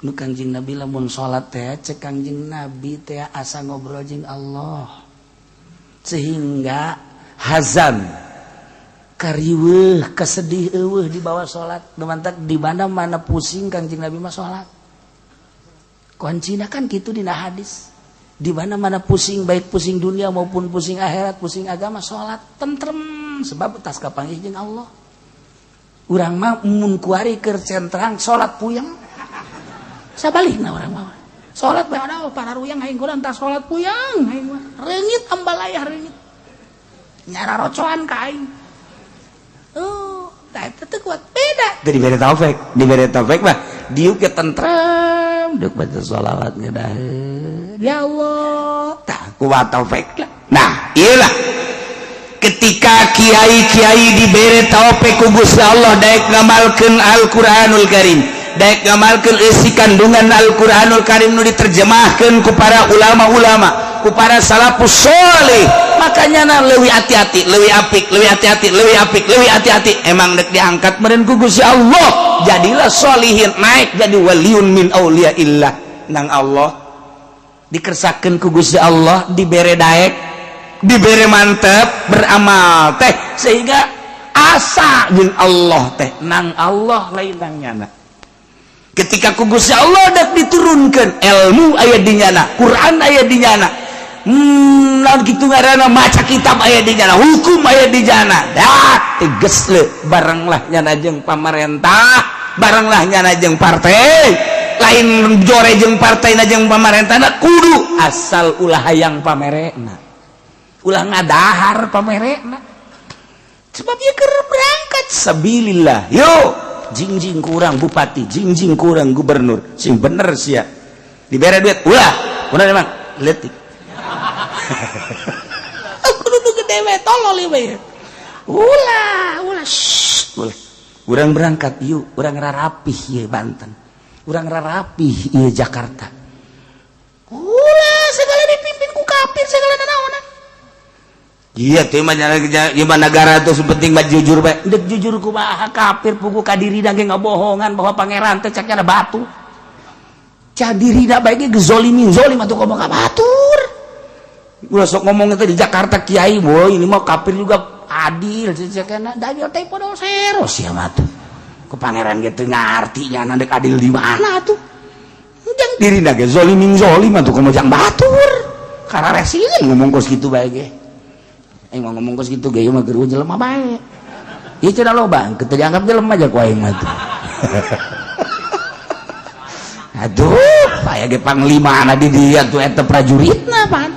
Nu Kangjeng Nabi lamun salat teh, cek Kangjeng Nabi teh, asa ngobrol jeung Allah, sehingga hazan, kariweuh, kesedih eueuh di bawah salat. Nu mantak di mana-mana pusing, Kangjeng Nabi mah salat. Kuncina kan gitu dina hadis, di mana-mana pusing, baik pusing dunia maupun pusing akhirat, pusing agama, salat tentrem, sebab tas kapanggih jeung Allah. Urang mah mun kuari keur centrang, salat puyeng. Sabalikna, urang mah salat bae ada para ruyang aing kurang, tas salat puyeng aing mah, reungit ambalayah, reungit nyara rocoan ka aing. Oh, tah, eta teu kuat, beda. Teu dibere taufik, dibere taufik mah diuk ge tentrem, diuk baca sholawat ngedaheun, ya Allah, tah kuat taufik lah. Nah, iyalah, ketika kiai-kiai dibere taufik ku Gusti Allah, daek ngamalkeun Al-Qur'anul Karim, daek ngamalkeun isi kandungan Al-Qur'anul Karim nu diterjemahkeun ku para ulama-ulama, ku para salafus soleh, makanya na leuwih hati-hati, leuwih apik, leuwih hati-hati, leuwih apik, leuwih hati-hati. Emang dek diangkat meureun ku Gusti Allah, jadilah solihin, naik jadi waliun min auliyaillah nang Allah. Dikersakeun ku Gusti Allah, dibere daek, dibere mantep beramal teh, sehingga asa jeung Allah teh nang Allah, lain nang nyana. Ketika ku Gusti Allah dak diturunkan ilmu, aya di nyana Quran, aya di nyana naon kitu ngaranna, maca kitab aya di nyana, hukum aya di nyana, dah tegas le, barenglah nyana jeung pamarentah, barenglah nyana jeung partai lain, jore jeung partai na jeung pamarentah na, kudu asal ulah hayang pamerena, ulah ngadahar pamerena, sebab ieu keur berangkat sabilillah. Yo jingjing kurang bupati, jingjing kurang gubernur, sing bener sia. Dibere duit ulah, ulah emang letik kudu nu gede we, tolol we, ulah, ulah, shh, ulah. Urang berangkat yuk, urang rarapih ieu Banten, urang rarapih ieu Jakarta. Ulah segala dipimpin ku kafir, segala nanaonan. Iya tuh mah, gimana negara tuh, penting mah jujur bae. Dek jujur kumaha, kafir pugu ka dirina ge ngabohongan bahwa pangeran teh caknya ada batu. Cak dirina bae ge gezolimin zolim atuh, komo ka batur. Ulah sok ngomong itu di Jakarta kiai, boy, ini mah kafir juga adil cakna, da teh podol sero sia mah tuh. Ku pangeran ge teu ngarti nya dek adil di mana tuh. Jang dirina ge zolimin zolim atuh, komo jang batur. Kararesin ngomong kos kitu bae ge. Aing mau ngomong kos kitu ge, ieu mah geus jelema bae. Ieu cenah loba, teu dianggap jelema aja ku aing mah tuh. Aduh, aya ge panglima na di dieu tuh, eta prajuritna pan.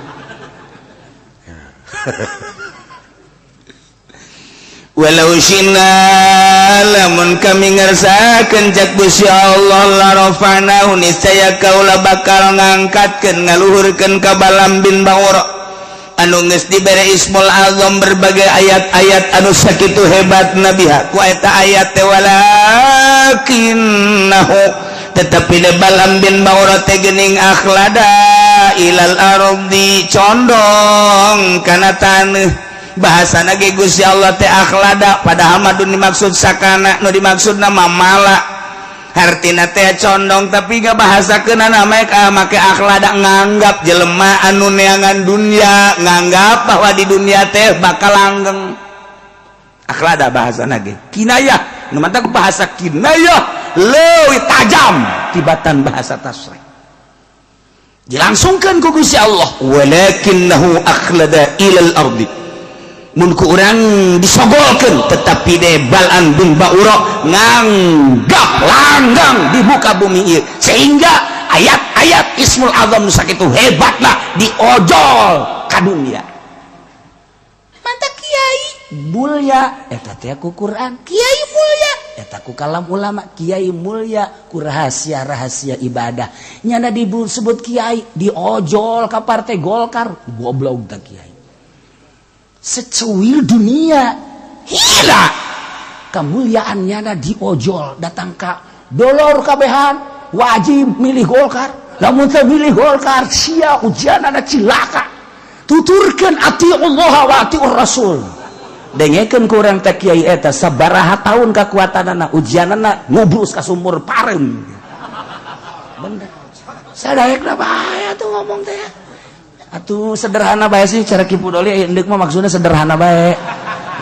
Walau syina, lamun kami ngersakeun, cak Gusti Allah, la rafa'nahu, niscaya kaula bakal ngangkatkeun, ngaluhurkeun ka Balam bin Baura anu geus dibere Ismul Azam, berbagai ayat-ayat anu sakitu hebat nabiha ku eta ayat teh. Walakinnahu, tetapi de Balam bin Baura teh geuning, akhlada ilal ardi, condong kana taneuh. Bahasana ge Gusti Allah teh akhlada, padahal mah dimaksud sakana, nu dimaksud nama mala, hartina teh condong, tapi gak bahasa kena namanya make akhlada, nganggap jelema anu neangan dunia, nganggap bahwa di dunia teh bakal langgeng. Akhlada bahasa ge kinayah, nu mantak bahasa kinayah leuwih tajam tibatan bahasa tasrih. Dilangsungkan ku Gusti Allah, walakinnahu akhlada ilal ardi, mun ku urang disogolkeun, tetapi de Balam bin Baura nganggap langgang di muka bumi ieu, sehingga ayat Ayat-ayat Ismul Azam nu sakitu hebatna diojol ka dunia. Mantap, kiai mulia eta teh ku Quran, kiai mulia eta ku kalam ulama, kiai mulia ku rahasia-rahasia ibadah. Nyana disebut kiai diojol ka partai Golkar, goblok tak kiai. Secuil dunia hila kemuliaan nyana diojol, datang ka dolor kabehan wajib milih Golkar. Lamun teu milih Golkar sia ujian ada cilaka. Tuturkeun atiullah wa atiur rasul, dengekeun ku urang teh kiai eta sabaraha tahun kakuatanana, ujianana ngubrus ka sumur pareum. Bener sadaekna bae atuh ngomong teh atuh sederhana bae sih cara Ki Pudoli endek mah, maksudnya sederhana bae.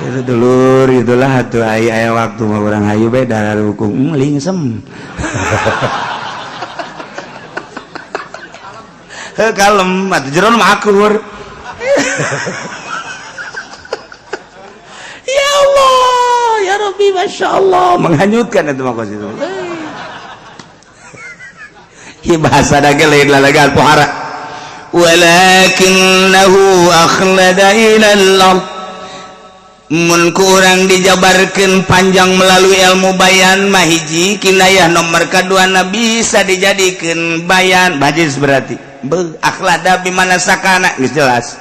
Itu dulur itulah atuh aya aya waktu mah urang hayu bae darah hukum lingsem. Heuh kalem atuh jero mah akur. Ya Allah, ya Rabbi, Masya Allah, menghanyutkan itu mah kos itu. Ieu bahasa dage lain lalagan pohara. Walakinnahu akhlada ilal ard. Mun kurang dijabarkan panjang melalui ilmu bayan mah hiji kinayah, nomor kedua na bisa dijadikan bayan bajis berarti be akhlada bimana sakana geus jelas.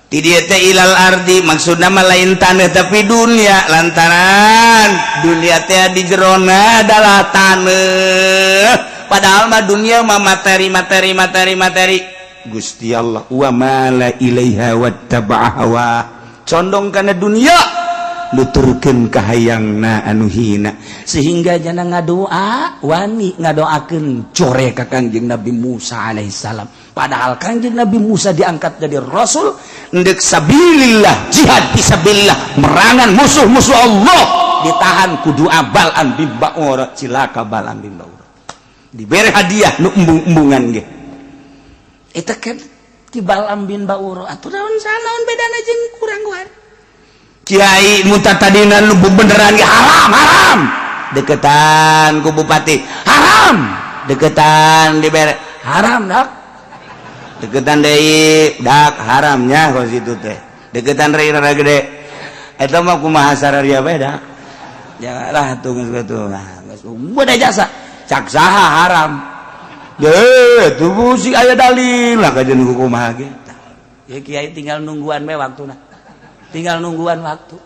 Ti dieu teh ilal ardi maksudna mah lain tanah tapi dunia, lantaran dunia teh di jerona adalah tanah, padahal mah dunia mah materi materi materi materi. Gusti Allah wa mala ilaiha wattaba'a hawa, condong karena dunia nuturkeun kahayangna anu hina sehingga jana ngadoa wani ngadoakeun core ka Kangjeng Nabi Musa alaihissalam, padahal Kangjeng Nabi Musa diangkat jadi rasul ndek sabilillah, jihad fisabilillah, merangan musuh-musuh Allah, ditahan ku doa Bal'am bin Ba'ura. Cilaka Bal'am bin Ba'ura, diberi hadiah nu embung-embungan ge. Eta kan ti Bal'am bin Ba'ura atuh naon sanaon bedana jeung kurang kuat. Kiai muta tadina nu beneran ge haram haram, deketan ku bupati haram, deketan dibere haram dak, deketan deui dak haramnya kos itu teh, deketan rei rada gede eta mah kumaha sararia bae dak. Ya lah tuh geus kitu nah geus beda jasa cak saha haram. Deh, tuh sih aya dalil lah kajian kumaha ge. Ya kiai tinggal nungguan we waktuna. Tinggal nungguan waktu.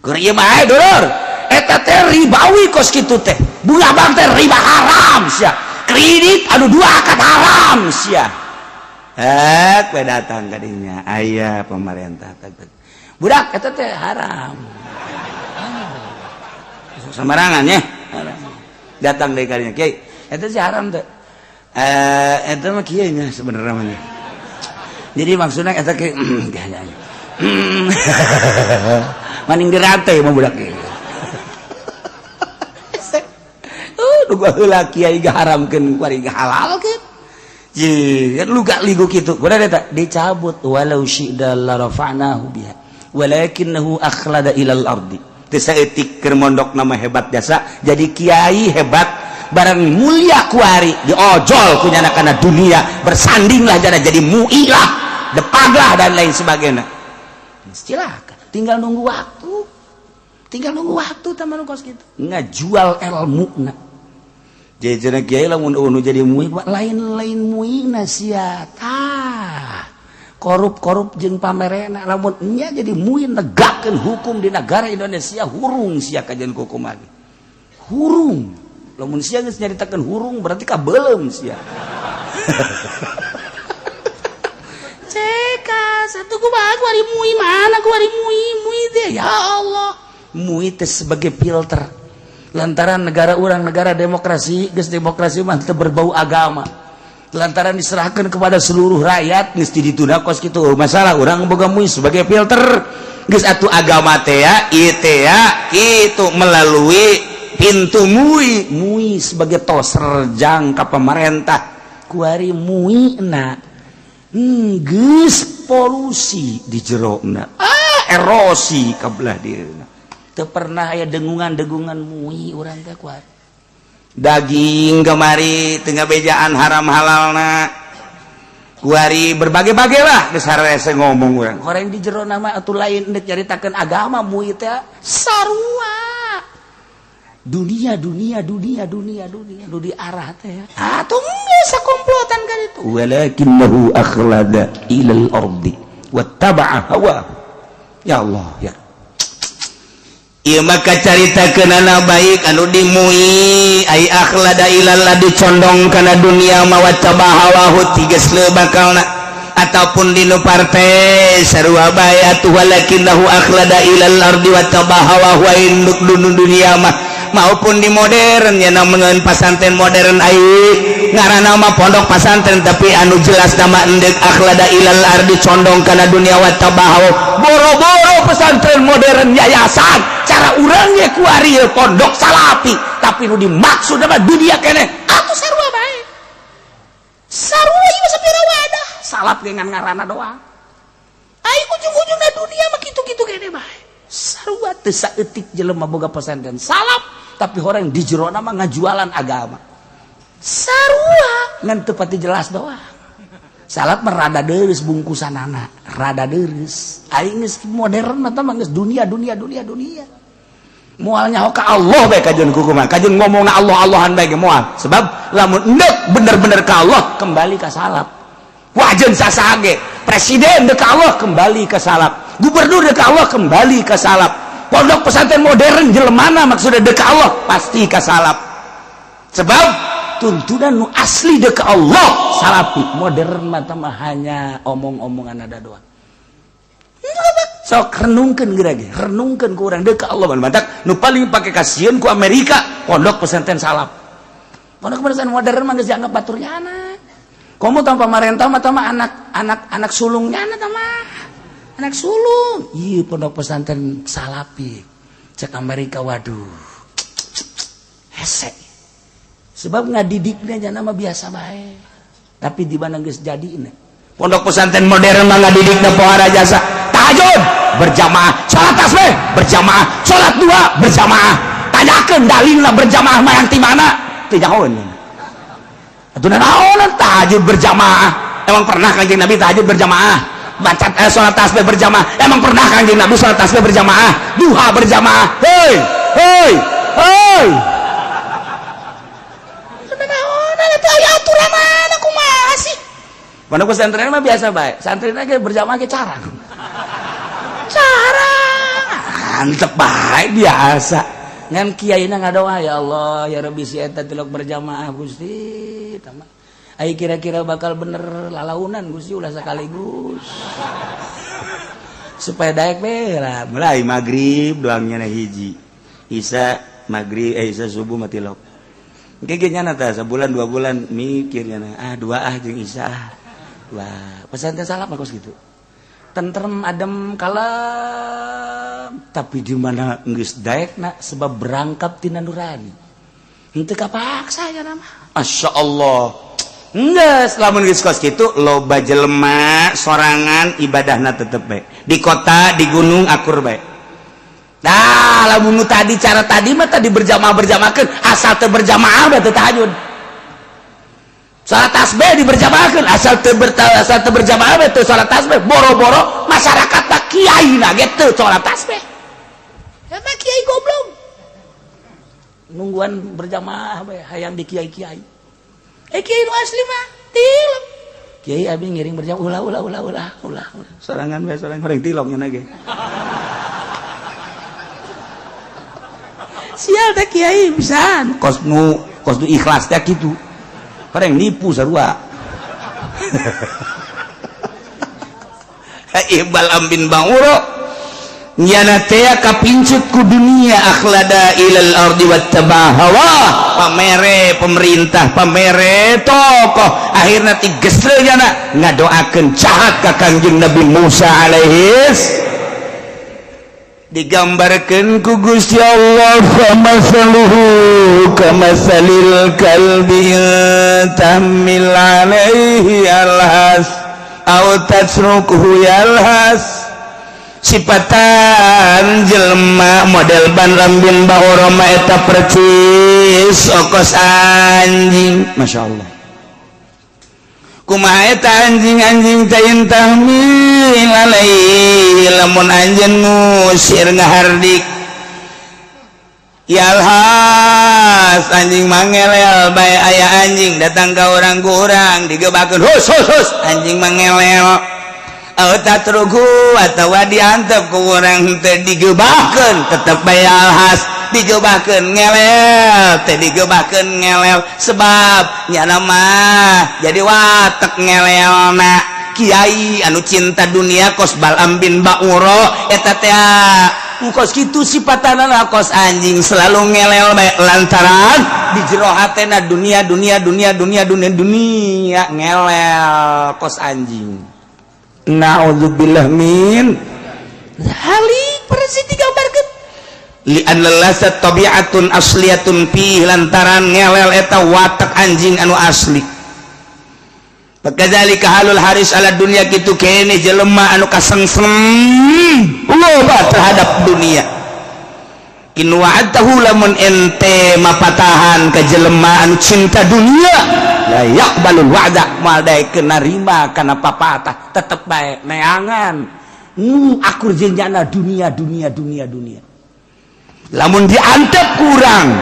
Keur ieu mah dulur, eta teh ribawi kos kitu teh. Bunga bank teh riba haram sia. Kredit anu dua akad haram sia. Eh, we datang ka dinya aya pemerintah. Budak eta teh haram. Sembarangan ya. Datang deui ka dinya, kiai, eta sih haram teh. Eta mah kieu nya sebenarnya mah. Jadi maksudnya eta kieu maning dirantai mah budak ieu. Nu heula kiai gaharamkeun kuari halalkeun. Ye, lu gak ligu kitu. Kuda eta dicabut walau syi'da la rafa'nahu biha walakinnahu akhlada ilal ardi. Teu saeutik keur mondok nama hebat jasa, jadi kiai hebat barang mulia kuari diojol ku nyana kana dunia, bersandinglah jana jadi muilah, depaglah dan lain sebagainya. Silakan, tinggal nunggu waktu. Tinggal nunggu waktu teman kos kitu. Ngajual ilmuna. Jadi kiai lamun unu jadi mui lain-lain muina sia. Tah. Korup-korup jeung pamerena lamun nya jadi mui negakeun hukum di negara Indonesia hurung sia kajian hukum lagi. Hurung. Lamun sia geus nyaritakeun hurung berarti kabeuleum sia. Ceka satu kumaha kuari mui mana kuari mui mui teh ya Allah. Mui teh sebagai filter. Lantaran negara urang negara demokrasi, geus demokrasi mah teu berbau agama. Lantaran diserahkan kepada seluruh rakyat geus ditunda kos kitu masalah urang boga mui sebagai filter. Geus atuh agama teh ya ieu teh ya kitu melalui pintu mui, mui sebagai toserjang ka pemerintah. Kuari mui na geus polusi di jerona, erosi ka belah dieuna. Teu pernah aya dengungan-dengungan mui urang teh kuari. Daging kemari tengah bejaan haram halalna. Kuari berbagai-bagai lah geus harese ngomong urang. Orang di jero nama atuh lain ndek nyaritakeun agama MUI teh sarua. Dunia dunia dunia dunia dunia nu diarah teh. Atuh geus sakomplotan kan itu. Walakinnahu akhlada ilal ardi wattaba'a hawa. Ya Allah ya. Ieu maka caritakeunana baik anu di MUI ai akhlada ilal ardi condong kana dunia mah wattaba'a hawahu tiges bakalna ataupun di nu partai sarua bae atuh walakinnahu akhlada ilal ardi wattaba'a hawahu induk dunia mah maupun di modern ya namun pasantren modern ai ngaranna mah pondok pasantren tapi anu jelas nama endek akhlada ilal ardi condong kana dunia wattaba'a boro-boro pesantren modern yayasan cara urangnya kuari pondok salapi tapi nu dimaksud nama dunia kene atuh sarua bae sarua ieu sapira wadah salap dengan ngaranna doang ai ujung-ujungna dunia mah kitu-kitu kene bae sarua teu saeutik jelema boga pesantren salap tapi orang di jero nama ngajualan agama sarua ngan teu pati jelas doang salap merada deus bungkusan anak rada deus aing geus modern mah mah geus dunia dunia dunia dunia moal nyaho ka Allah bae kajeun kukumaha kajeun ngomongna Allah Allahan bae ge moal sebab lamun endek bener-bener ka Allah kembali ka salaf wajen sasaha ge presiden dek ka Allah kembali ka salaf gubernur dek ka Allah kembali ka salaf pondok pesantren modern jelemana maksudnya dek ka Allah pasti ka salaf sebab tuntunan nu asli dek ka Allah salafi modern mah mah hanya omong-omongan ada doang sok renungkeun geura ge renungkeun ku urang deuk ka Allah mantak nu paling pake kasieun ku Amerika pondok pesantren salaf pondok pesantren modern mah geus dianggap baturnya anak komo tanpa pamarentah mah mah anak anak anak sulungnya anak mah anak sulung iya pondok pesantren salafi cek Amerika waduh hese sebab ngadidiknya nama biasa bae tapi di mana geus jadi ini pondok pesantren modern mah ngadidikna pohara jasa tahajud berjamaah salat tasbih berjamaah salat dua berjamaah tanyakeun dalilna berjamaah mah yang ti mana teu nyahoeun atuh naon tahajud berjamaah emang pernah Kanjeng Nabi tahajud berjamaah baca salat tasbih berjamaah emang pernah Kanjeng Nabi salat tasbih berjamaah duha berjamaah hei hei hei naon itu aya aturan mana kumaha sih pondok pesantren mah biasa bae santri ge berjamaah ge carang carang mantep bae biasa ngan kiaina ngadoa ya Allah ya Rabbi si eta tilok berjamaah Gusti tama ai kira-kira bakal bener lalaunan Gusti ulah sekaligus supaya daek be lah mulai maghrib doangnya na hiji isa maghrib isa subuh mati lok engke ge nyana tah sebulan 2 bulan mikir nyana ah dua ah jeung isa ah wah pesantren salaf mah kos gitu tentrem adem kalem tapi di mana geus daekna sebab berangkap tina nurani henteu kapaksa ya nama Masya Allah Enggak, lamun geus kos kitu loba jelema sorangan ibadahna tetep bae. Di kota, di gunung akur bae. Nah, lamun nu tadi cara tadi mah tadi berjamaah berjamaahkeun, asal teu berjamaah mah teu tahajud. Salat tasbih diberjamaahkeun, asal teu asal teu berjamaah mah teu salat tasbih. Boro-boro masyarakat mah kiai na ge teu salat tasbih. Emang kiai goblok nungguan berjamaah bae hayang di kiai-kiai kiai nu asli mah tilok kiai abi ngiring berjamaah ulah ulah ulah ulah ulah ulah Sorangan bae sorangan goreng tilok nya ge. Sial teh kiai pisan Kos nu ikhlas teh kitu. Goreng nipu sarua. Ibal bin Ba'ura nyana teh kapincut ku dunia akhlada ilal ardi wattaba hawa pamere pemerintah pamere tokoh akhirna tigesle nyana ngadoakeun jahat ka Kangjeng Nabi Musa alaihis digambarkeun ku Gusti Allah famasaluhu kamasalil kalbi tahmil alaihi alhas aw tatrukuhu yalhas. Sipatan jelema model Bal'am bin Ba'ura mah eta percis okos anjing. Masya Allah, kumaha eta anjing-anjing teh? In tahmil alaihi, lamun anjeun ngusir, ngahardik, yalhas, anjing mangelel bae. Aya anjing datang ka orang, ku urang digebakeun, "Hus, hus, hus," anjing mangelel. Tatrukhu, atawa diantep ku urang teh digebakeun, tetep bae yalhas, digebakeun ngelel teh, digebakeun ngelel, sebab nyana mah jadi watek ngelelna. Kiai anu cinta dunia kos Bal'am bin Ba'ura eta teh kos kitu sifatana, kos anjing, selalu ngelel bae lantaran di jero hatena dunia, dunia, dunia, dunia, dunia, dunia, ngelel kos anjing. Naudzubillah min halik. Persis digambarkeun. Li'anna lasat tabi'atun asliyatun fi, lantaran ngelel eta watak anjing anu asli. Fakadzalika halul haris ala dunya, kitu kene jelema anu kasengsem loba terhadap dunia. In wa'adtahu, lamun ente mapatahan ka jelema anu cinta dunia, la yaqbalul wa'da, moal daek narima kana papatah, tetep bae neangan akur jeung nyana dunia, dunia, dunia, dunia. Lamun diantep kurang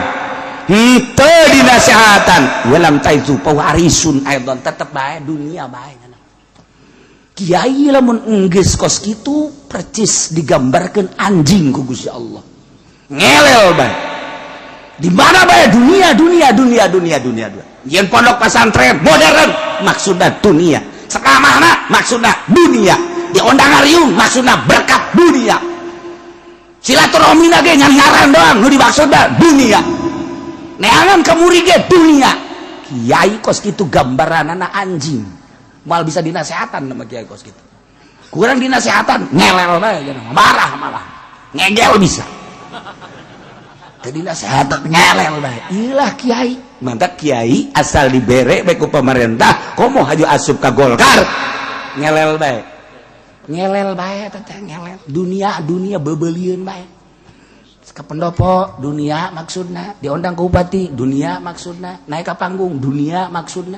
henteu dinasehatan, walam taizu harisun aidon, tetep bae dunia bae. Kiai lamun enggeus kos kitu percis digambarkeun anjing ku Gusti Allah, ngelel bae, di mana bae dunia, dunia, dunia, dunia, dunia, dunia. Yen pondok pesantren modern maksudna dunia, sekamana maksudna dunia, diondang ngariung maksudna berkat dunia, silaturahmi ge ngan ngaran doang nu dimaksudna dunia, neangan kamuri ge dunia. Kiai kos kitu gambaranana anjing, moal bisa dinasehatan sama kiai kos kitu. Kurang dinasehatan ngelel bae, marah, malah ngegel bisa. Jadi nasehatan ngelel bae. Ilah kiai mantap. Kiai asal dibere bae ku pemerintah, komo haju asup ka Golkar, ngelel bae, ngelel bae teh, ngelel dunia, dunia bebelieun bae. Ke pendopo dunia maksudna, diundang ke bupati dunia maksudna, naik ke panggung dunia maksudna.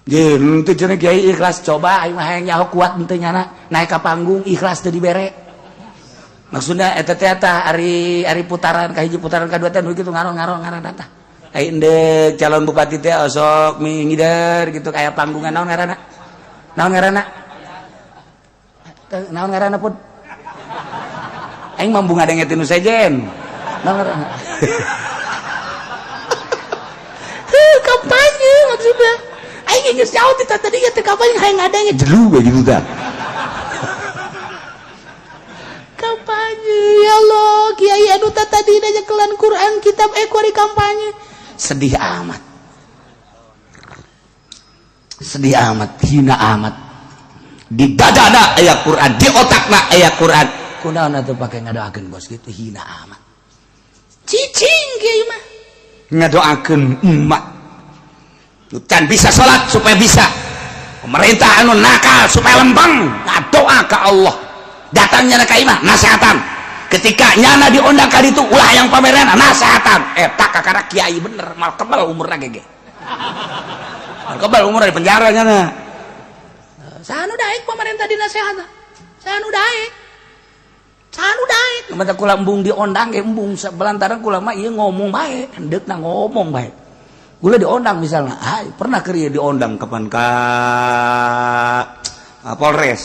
Jeung teu cenah kiai ikhlas. Coba aing mah hayang nyaho kuat henteu nyana naik ke panggung ikhlas teu dibere maksudna eta teh. Eta ari ari putaran ka hiji, putaran ka dua teh nu kitu ngaron ngaron ngaron eta. Ai endek calon bupati teh osok mingider gitu kayak panggungan. Naon ngaranna, naon ngaranna, naon ngaranna pun aing mambu ngadenge tinu sejen. Naon ngaranna? Kampanye maksudnya. Aing geus jauh ti tadi teh kampanye, hayang ngadenge jelu we gitu tah. Kampanye, ya Allah, kiai anu tadi nyekelan Quran kitab kuari kampanye. Sedih amat, sedih amat, hina amat. Di dadana aya Quran, di otakna aya Quran, kunaon atuh pake ngadoakeun bos gitu? Hina amat, cicing kiai mah ngadoakeun emak can bisa salat supaya bisa, pemerintah anu nakal supaya lempeng, ngadoa ke Allah. Datangnya ka imah nasehatan, ketika nyana diundang ka ditu ulah yang pameran, nasehatan eta kakara kiai bener mal kebal umurna gege, mal kebal umurna di penjara nyana. Saha nu daek pemerintah dinasehatan? Saha nu daek? Saha nu daek? Mata kula embung diondang ge embung, belantaran kula mah ieu ngomong bae, hendeukna ngomong bae. Kula diondang misalnya, ay, pernah keur diondang kapan ka Polres.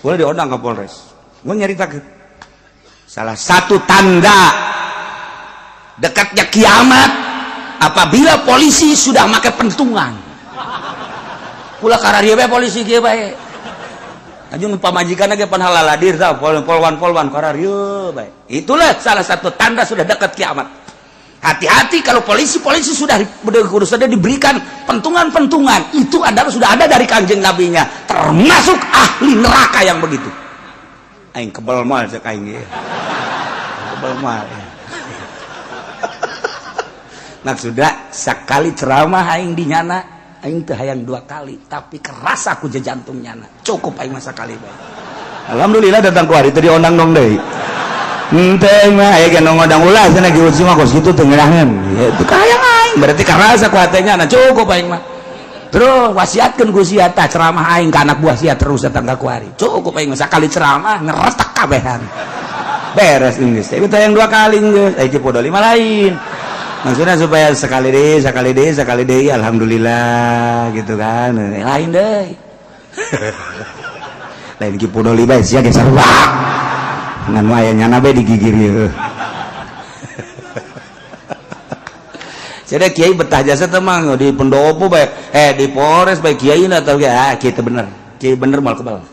Kula diondang ke Polres. Gua nyaritakeun salah satu tanda dekatnya kiamat apabila polisi sudah pakai pentungan. Kula kararieu bae polisi kieu bae. Aju pamajikan ge pan halaladir tah, polwan-polwan kararieu bae. Itulah salah satu tanda sudah dekat kiamat. Hati-hati kalau polisi-polisi sudah diberikan pentungan-pentungan, itu adalah sudah ada dari Kanjeng Nabinya, termasuk ahli neraka yang begitu. Aing kebel mal cek aing ge. Kebel mal. Maksudnya sekali ceramah aing di nyana, aing teu hayang dua kali, tapi keras aku jantung nyana. Cukup aing masa kali bae. Alhamdulillah datang ku hari tadi ondang dong deui. Henteu mah aya ge ngodang ulah cenah Ki Uci mah kos kitu teu ngeunaheun. Itu kahayang aing berarti karasa ku hatenya nah cukup aing mah. Terus wasiatkeun ku sia tah ceramah aing ka anak buah sia terus datang ka kuari. Cukup aing mah sakali ceramah ngeretek kabehan. Beres geus. Tapi tayang dua kali geus. Aya Ki Podoli mah lain. Maksudnya supaya sekali deh, sekali deh, sekali deh, alhamdulillah gitu kan. Lain deh. Lain Ki Podoli bae sia ge sarua. Ngan aya nyana bae digigir ieu. Jadi kiai betah jasa teh mah di pendopo bae, di Polres bae kiai na tau ge ah kiai teh bener. Kiai bener moal kebal.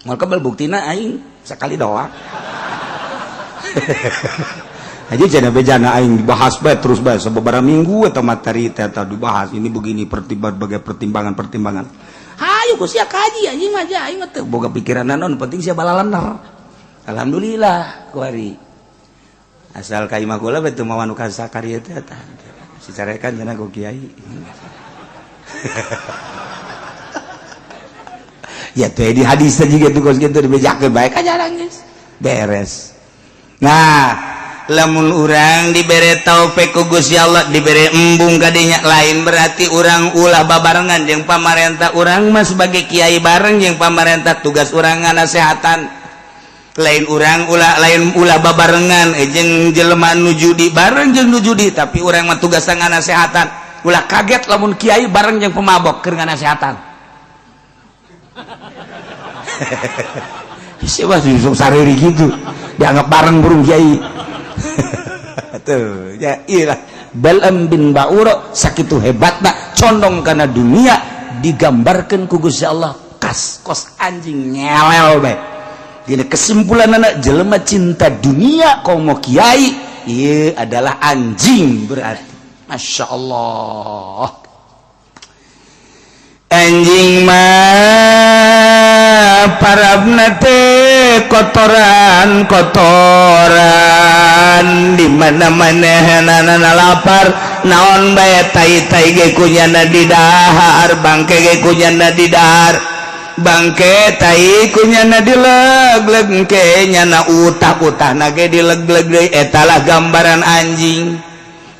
Moal kebal buktina aing sekali doang. Aja jana bejana aing dibahas bae terus bae sababaraha minggu atau materi teh atau dibahas ini begini berbagai pertimbangan-pertimbangan. Hayu ku sia kaji anjing mah aing mah teu boga pikiran naon penting sia balalener. Alhamdulillah kuari. Asal ka imah kula bae teu mawa nu kasakari teh tah. Si carekan cenah ku kiai. Ya teh di hadis teh juga tuh kos kitu dibejakeun bae ka jalan geus. Beres. Nah, lamun urang dibere taufik ku Gusti Allah dibere embung kadinya lain berarti urang ulah babarengan jeung pamarentah. Urang mah sebagai kiai bareng jeung pamarentah tugas urang nganasehatan. Lain urang ulah lain ulah babarengan jeung jelema nu judi bareng jeung nu judi tapi urang mah tugas nganasehatan. Ulah kaget lamun kiai bareng jeung pemabok keur nganasehatan. Siapa sih sariri gitu dianggap bareng burung kiai. Tuh ya iyalah Bal'am bin Ba'ura sakitu hebatna condong kana dunia digambarkan ku Gusti Allah kas kos anjing nyelel bae. Gini kesimpulan anak jelema cinta dunia komo kiai ieu adalah anjing berarti. Masya Allah anjing mah parabna teh kotoran kotoran di mana-mana hanana lapar naon bae tai-tai ge kunyana didahar bangke ge kunyana didahar bangke tai kunyana dileg-leg ke nyana utah-utahna ge dileg-leg deui eta lah gambaran anjing.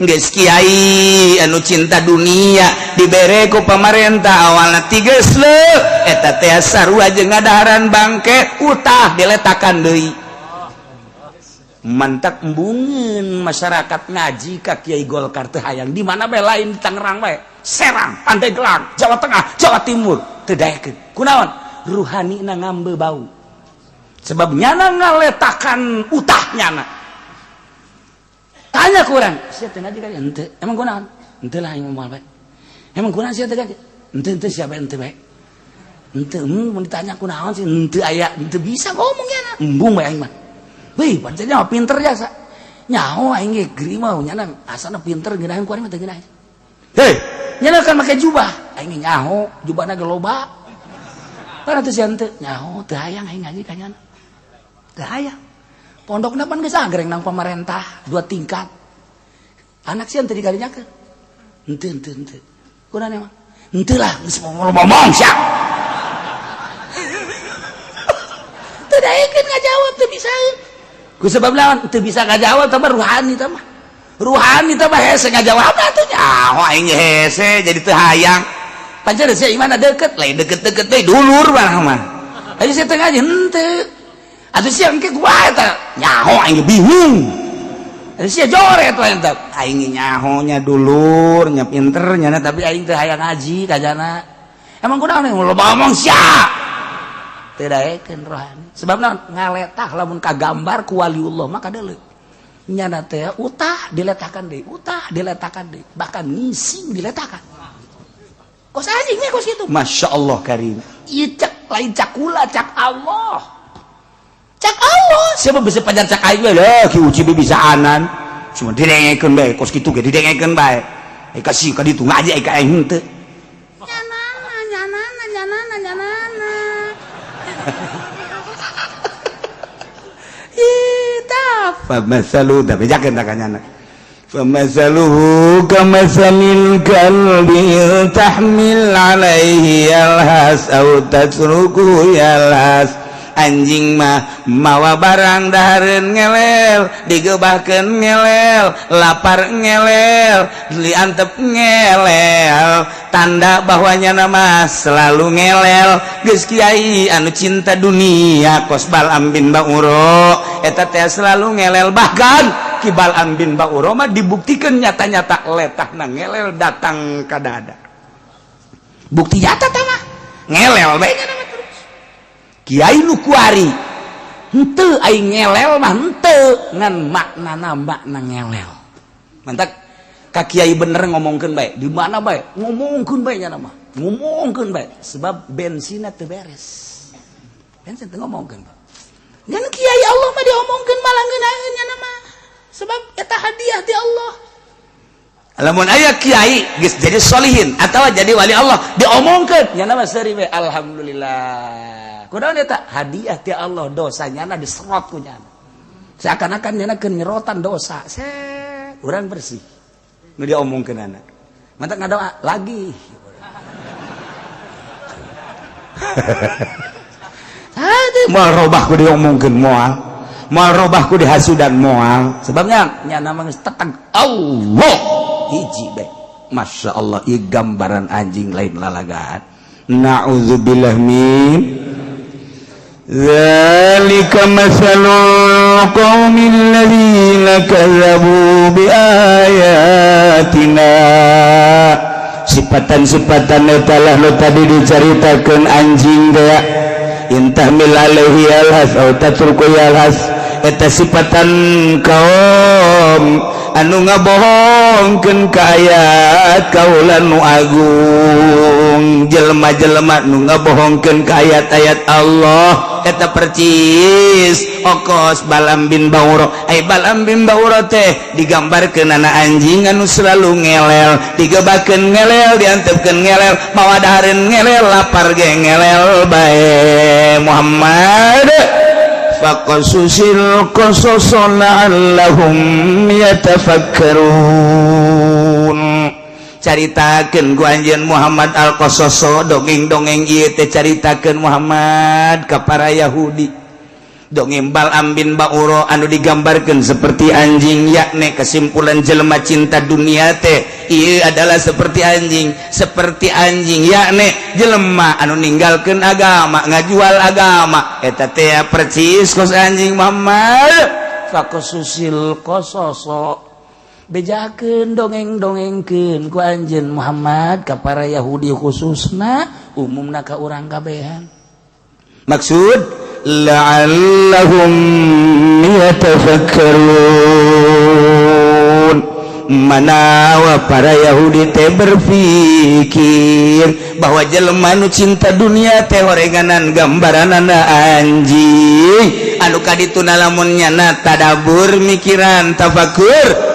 Geus kiai anu cinta dunia dibere ku pamarentah awalna tiges leuh eta teh sarua jeung ngadaharan bangke utah diletakan deui. Mantak embungeun masyarakat ngaji ka Kiai Golkar teu hayang di mana bae lain di Tangerang bae, Serang, Pandeglang, Jawa Tengah, Jawa Timur teu daekeun. Kunaon? Ruhanina ngambe bau. Sebab nyana ngaletakan utah nyana. Tanya kurang, sia teh ngaji kali henteu. Emang kunaon? Henteu lah aing moal bae. Emang kunaon sia teh ngaji? Henteu henteu sia bae henteu bae. Henteu mun ditanya kunaon sih henteu aya henteu bisa ngomong nyana. Embung bae aing mah. Wih, pancen nyaho pinter jasa. Nyaho aing ge geri mah nyana asana pinter ngeunaheun ku aing mah teu ngeunaheun. Hei, nyana kan make jubah. Aing nyaho jubahna ge loba. Tah teu sia henteu nyaho teu hayang aing ngaji ka nyana. Teu hayang. Pondokna pan geus agreng nang pamarentah dua tingkat. Anak sia teu dikarinyakeun. Henteu henteu henteu. Kunaon emang? Henteu lah geus ngomong sia. Teu daekeun ngajawab teu bisa. Ku sebab lawan teu bisa ngajawab tah ruhani tah mah. Ruhani tah mah hese ngajawab atuh nyaho aing hese jadi teu hayang. Pancen sia imana deukeut lain deukeut-deukeut deui dulur mah mah. Ayo sia teu ngaji henteu. Atuh sia engke kumaha eta? Nyaho aing bingung. Atuh sia joret we eta. Aing nyaho nya dulur nya pinter nya tapi aing teu hayang ngaji kajana. Emang kunaon loba omong sia. Teu daekeun rohani. Sebab naon? Ngaletah lamun kagambar ku waliullah mah kadeuleu. Nyana teh utah diletakan deui, utah diletakan deui, bahkan ngising diletakan. Kos anjing nya kos kitu. Masya Allah karim. Ieu cak lain cakula cak Allah. Cak Allah, siapa bisa pajar cak aing we lah Ki Uci bisa anan. Cuma didengekeun bae kos kitu ge didengekeun bae. Ai kasih ka ditu ngaji ai ka aing henteu. Nyanana nyanana nyanana nyanana. Ih, tah famasalu da bejakeun ta ka nyana. Famasaluhu kamasalil kalbi tahmil alaihi yalhas au tatruku yalhas. Anjing mah mawa barang, dahareun ngelel, digebahkeun ngelel, lapar ngelel, diantep ngelel, tanda bahwanya nama selalu ngelel. Geus kiai anu cinta dunia kos Bal'am bin Bauro eta teh selalu ngelel. Bahkan Ki Bal'am bin Bauro mah dibuktikan nyata-nyata, letahna ngelel datang ka dada. Bukti nyata teh mah ngelel bae nya terus. Kiai nu kuari henteu, aing ngelel mah henteu, ngan maknana makna ngelel. Mantak ka kiai bener ngomongkeun bae, di mana bae ngomongkeun bae, nya mah ngomongkeun bae, sebab bensinna teu beres, bensin teu ngomongkeun. Ngan kiai Allah mah diomongkeun malah ngeunaheun nya mah, sebab eta hadiah ti Allah. Lamun aya kiai geus jadi solihin atau jadi wali Allah diomongkeun, nya mah seuri we, alhamdulillah. Kunaon? Eta hadiah ti Allah, dosanya na diserot ku nyana, seakan-akan nyana keur nyerotan dosa set, urang bersih nu diomongkeun anak. Mantak ngadoa lagi. Moal robah ku diomongkeun, moal, moal robah ku dihasudan, moal, sebabnya nyana mah geus teteg Allah hiji bae. Masya Allah, ieu gambaran anjing, lain lalagaan. Na'udzubillah min ذلك مثل القوم الذين كذبوا بآياتنا. Sifatan-sifatan eta lah nu tadi diceritakan, anjing teh in tahmil alaihi yalhas aw tatruku yalhas. Eta sifatan kaum anu ngabohongkeun ka ayat kaula nu agung. Jelema-jelema nu ngabohongkeun ka ayat-ayat Allah eta percis okos Balam bin Bauro. Ai Balam bin Bauro teh digambarkeun anak anjing anu selalu ngelel, digebakeun ngelel, diantepkeun ngelel, mawa dahareun ngelel, lapar ge ngelel bae. Muhammad, faqasusil qasas la'allahum yatafakkarun. Caritakeun ku anjeun Muhammad al-qasaso, dongeng-dongeng ieu teh caritakeun Muhammad ka para Yahudi, dongeng Bal'am bin Bauro anu digambarkeun seperti anjing, yakni kesimpulan jelema cinta dunia teh ieu adalah seperti anjing, seperti anjing, yakni jelema anu ninggalkeun agama, ngajual agama, eta teh percis kos anjing. Muhammad, faqasusil qasaso, bejakeun, dongeng-dongengkeun ku anjeun Muhammad ka para Yahudi khususna, umumna ka urang kabehan. Maksud la'allahum yatafakkarun, manawa para Yahudi teh berpikir bahwa jelema nu cinta dunia teh horenganan gambaranana anjing anu kaditu. Lamun nyana tadabur, mikiran, tafakur,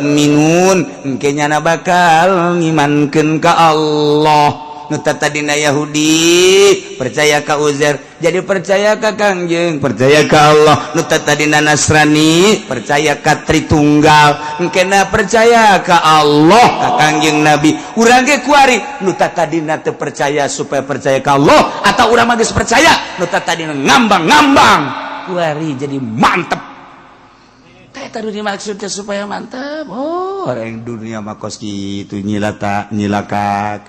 minun, engke nyana bakal ngimankeun ka Allah. Nu tadina Yahudi percaya ka Uzair jadi percaya ka Kangjeng, percaya ka Allah. Nu tadina Nasrani percaya ka Tritunggal, engkena percaya ka Allah, ka Kangjeng Nabi. Urang ge kuari nu tadina teu percaya supaya percaya ka Allah, atau urang mah geus percaya, nu tadina ngambang-ngambang kuari jadi mantep. Teh tadi dimaksudnya supaya mantep. Oh, orang dunia mah kos kitu, nyilata nyilaka.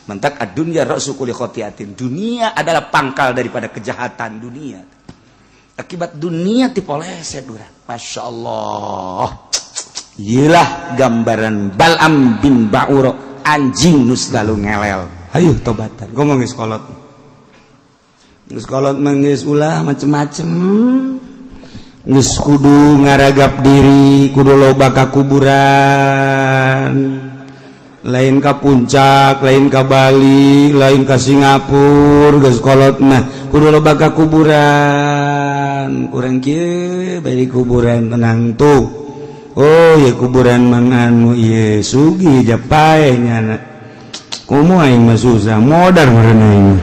Mantak adunya ra'su kulli khotiatin, dunia adalah pangkal daripada kejahatan dunia. Akibat dunia tipoleset urang. Masya Allah, Yilah gambaran Bal'am bin Ba'uro, anjing nu selalu ngelel. Ayo tobatan, ngomong geus kolot, geus kolot mah geus ulah macem-macem, geus kudu ngaragap diri, kudu loba ka kuburan, lain ka Puncak, lain ka Bali, lain ka Singapura. Geus kolot mah kudu loba ka kuburan. Urang kieu bae di kuburan tenang tuh. Oh ya, kuburan manganu ieu sugih japae nyana, komo aing mah susah modar meureun aing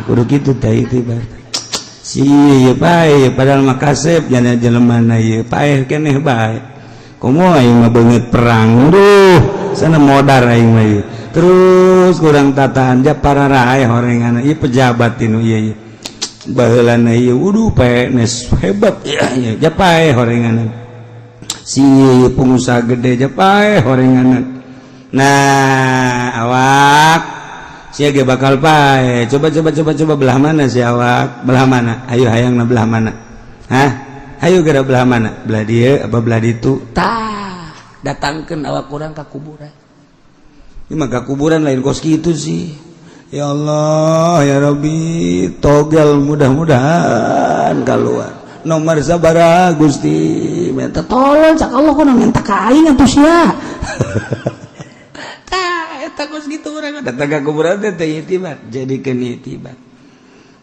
kudu kitu teh. Itu si ieu pae, padahal mah kasep jana jelema na ieu paeh keneh bae. Komo aing mah beungeut perang, duh sana modar aing mah ieu. Terus kurang tataan ja para rae horengan ieu pejabat tinu ieu ieu. Baheulana ieu wudu PNS hebat ya, ya japai horenganan. Si pengusaha gede japai horenganan. Nah, awak sia ge bakal pae. Coba, coba, coba, coba, belah mana si awak? Belah mana? Ayo, hayang na belah mana? Hah? Ayo geura, belah mana? Belah dieu apa belah ditu? Tah, datangkeun awak urang ka kuburan. Ini mah ka kuburan lain kos kitu sih. Ya Allah, ya Rabbi, togel mudah-mudahan keluar. Nomor sabaraha, Gusti? Minta tolong cak Allah, kudu minta ka aing atuh sia. Tah, eta kos kitu urang. Datang ke kuburan teh teh itibar, jadikeun itibar.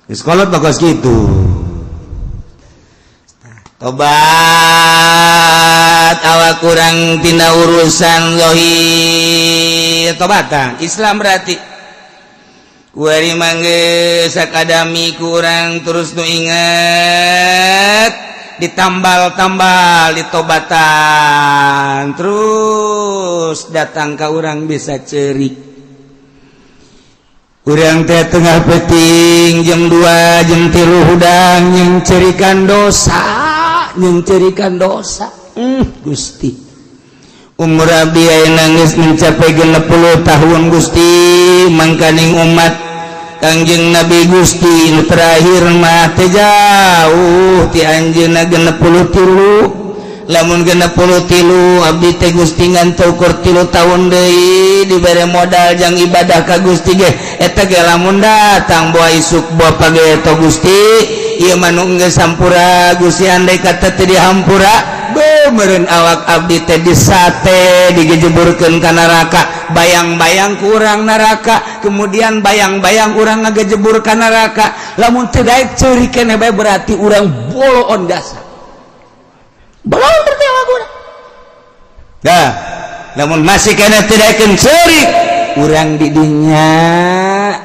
Geus kolot mah kos kitu. Tobat awak kurang tina urusan zohir, tobatan Islam berarti kuari mangge sakadami kurang terus nu inget, ditambal-tambal, ditobatan terus, datang ke urang bisa cerik. Urang teh tengah peting jam 2, jam 3 hudang yang cerikan dosa, yang cerikan dosa. Gusti, umur abdi ayeuna geus mencapai 60 tahun, Gusti, mangkaning umat Kangjeng Nabi Gusti nu terakhir mah teu jauh ti anjeunna 63. Lamun 63 abdi teh, Gusti, ngan ukur 3 tahun deui dibere modal jang ibadah ka Gusti ge, eta ge lamun datang boa isuk boa pageto. Gusti, ieu mah nu geus hampura, Gusti. Andai kata teu dihampura meureun awak abdi teh disate, digejeburkeun ka neraka. Bayang-bayang kurang neraka, kemudian bayang-bayang urang ngagejebur ka neraka. Lamun teu daek ceurik keneh bae, berarti urang boloon jasa. Belum berarti awak urang. Dah, lamun masih keneh teu daekeun ceurik, urang di dinya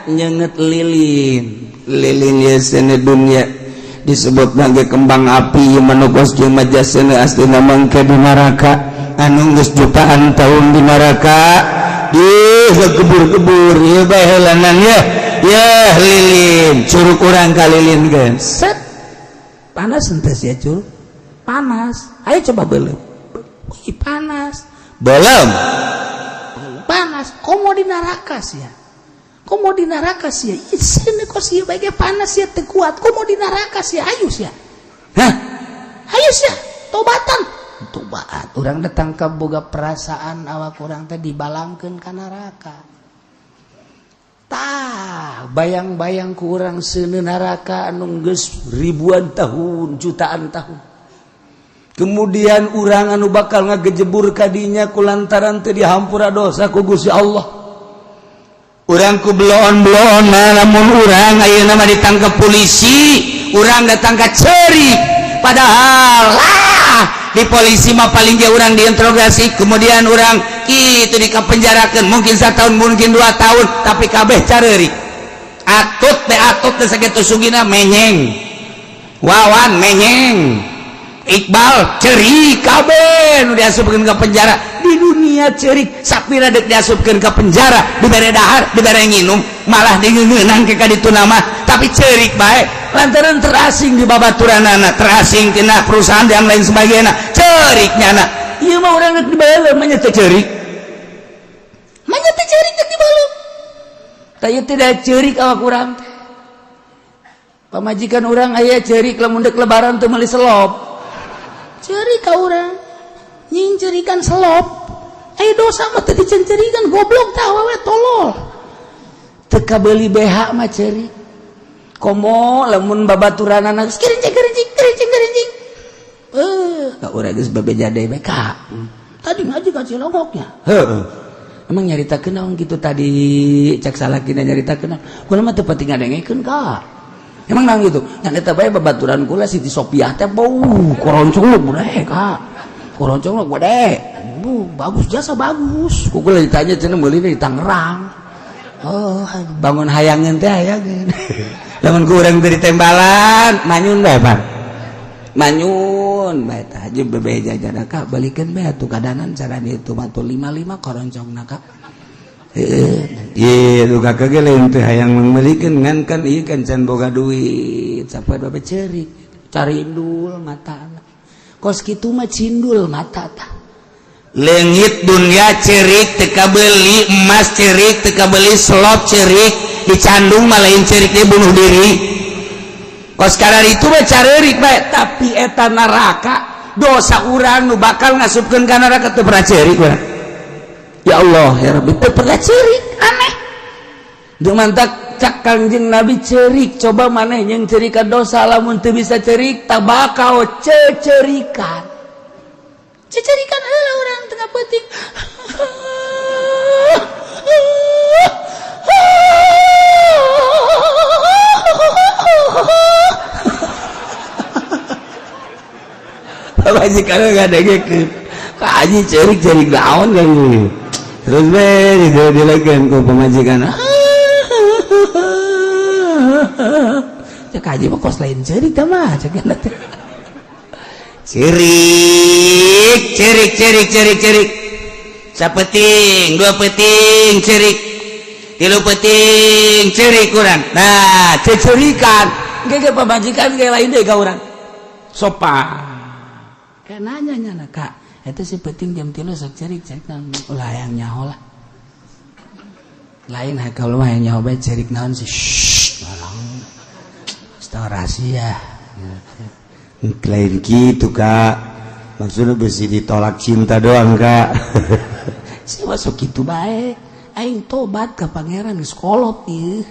nyenget lilin. Lilin ye seuneu dunia disebut sebagai kembang api manukos jeung majasena, aslina mangke di neraka anu geus jutaan tahun di neraka di kebur-kebur ieu bae heulanan ya ya lilin curug urang ka lilin kan. Set, panas ente sih ya, curug panas. Ayo coba belum. Wih, panas. Belum. Panas. Komo di neraka sih ya, komo di neraka sih ya. Sini kok sih baiknya panas ya, kuat. Komo di neraka sih, ayo sih ya. Hah? Ayo sih tobatan, tobat. Urang datang ke boga perasaan awak urang teh dibalangkeun ka neraka. Tah, bayang-bayang ku urang seuneu neraka anu geus ribuan tahun, jutaan tahun, kemudian urang anu bakal ngagejebur kadinya kulantaran teu dihampura dosa ku Gusti Allah. Urang ku bloon-bloon. Namun urang ayeuna mah ditangkap polisi, urang datang ka cerik, padahal lah di polisi mah paling dia urang diinterogasi, kemudian urang itu dikapenjarakan mungkin satu tahun, mungkin 2 tahun, tapi kabeh careuri. Atut teh, atut teh sakitu sugina menyeng, Wawan menyeng, Iqbal cerik, kabeh nu diasupkeun ke penjara di dunia cerik. Sapira dek diasupkeun ke penjara, dibere dahar, dibere nginum, malah dingeunang ke kaditu nama, tapi cerik bae lantaran terasing di babaturanana, terasing tina perusahaan yang lain sebagainya, cerik nyana. Ieu mah urang dek dibayar mah nya teu cerik. Manya teh cerik dek dibalem. Tah, ieu tidak cerik awak urang. Pamajikan urang aya cerik lamun dek lebaran teu meuli selop. Cerik ka urang nyingcerikan selop. Ayo, dosa mah teu dicencerikan, goblok tah awewe tolol. Teu kabeuli BH mah cerik. Komo lamun babaturanana geus kerincing kerincing kerincing kerincing. Eh, ka urang geus bebeja deui bae ka. Tadi ngaji ka Cilongoknya. Heeh. Emang nyaritakeun naon kitu tadi? Cek salakina, nyaritakeun naon? Kula mah teu penting ngadengekeun ka. Emang naon gitu? Nya eta bae babaturan kula Siti Sopiah teh bau koroncong gede ka. Koroncong gede. Bu, bagus, jasa bagus. Ku kula ditanya, cenah meuli di Tangerang. Oh, bangun hayangeun teh hayangeun. Lamun ku urang teh ditembalan, manyun bae, Pak. Manyun bae tah jeung bebeja jana ka balikeun bae atuh kadanan cara ditu mah tuh 55 koroncongna ka. Iya, duka kage lain teh hayang meulikeun ngan kan ieu kan can boga duit, sampai babe cerik, carindul mata. Kos kitu mah cindul mata tah. Leungit dunia cerik teu kabeli, emas cerik teu kabeli, slop cerik, dicandung mah lain cerik dia bunuh diri. Kos kadar itu mah carerik bae, tapi eta neraka dosa urang nu bakal ngasupkeun ka neraka teu pernah cerik urang. Ya Allah ya Rabbi, teu pernah cerik, aneh. Duh mantak cak Kangjeng Nabi cerik, coba maneh jeung cerika dosa lamun teu bisa cerik tabakau cecerikan. Cecerikan heula urang tengah peuting. Pamajikan ngadengekeun. Ka haji cerik-cerik naon kan. Terus we dilegeun ku pamajikan. Cek haji mah kos lain cerik tah mah cek teh. Cerik, cerik, cerik, cerik, cerik. Sapeting, dua peting, cerik. Tilu peting, cerik kurang. Nah, cecerikan. Ge pamajikan ge lain deui ka urang. Sopan. Kayak nanya nyana kak, itu si peting jam 3 sok cerik cerik naon ulah hayang nyaho lah. Lain kalau mah hayang nyaho bae cerik naon sih. Shh, tolong. Setengah rahasia. Lain gitu kak, maksudnya besi ditolak cinta doang kak. Si masuk gitu bae, aing tobat ke pangeran geus kolot ieu.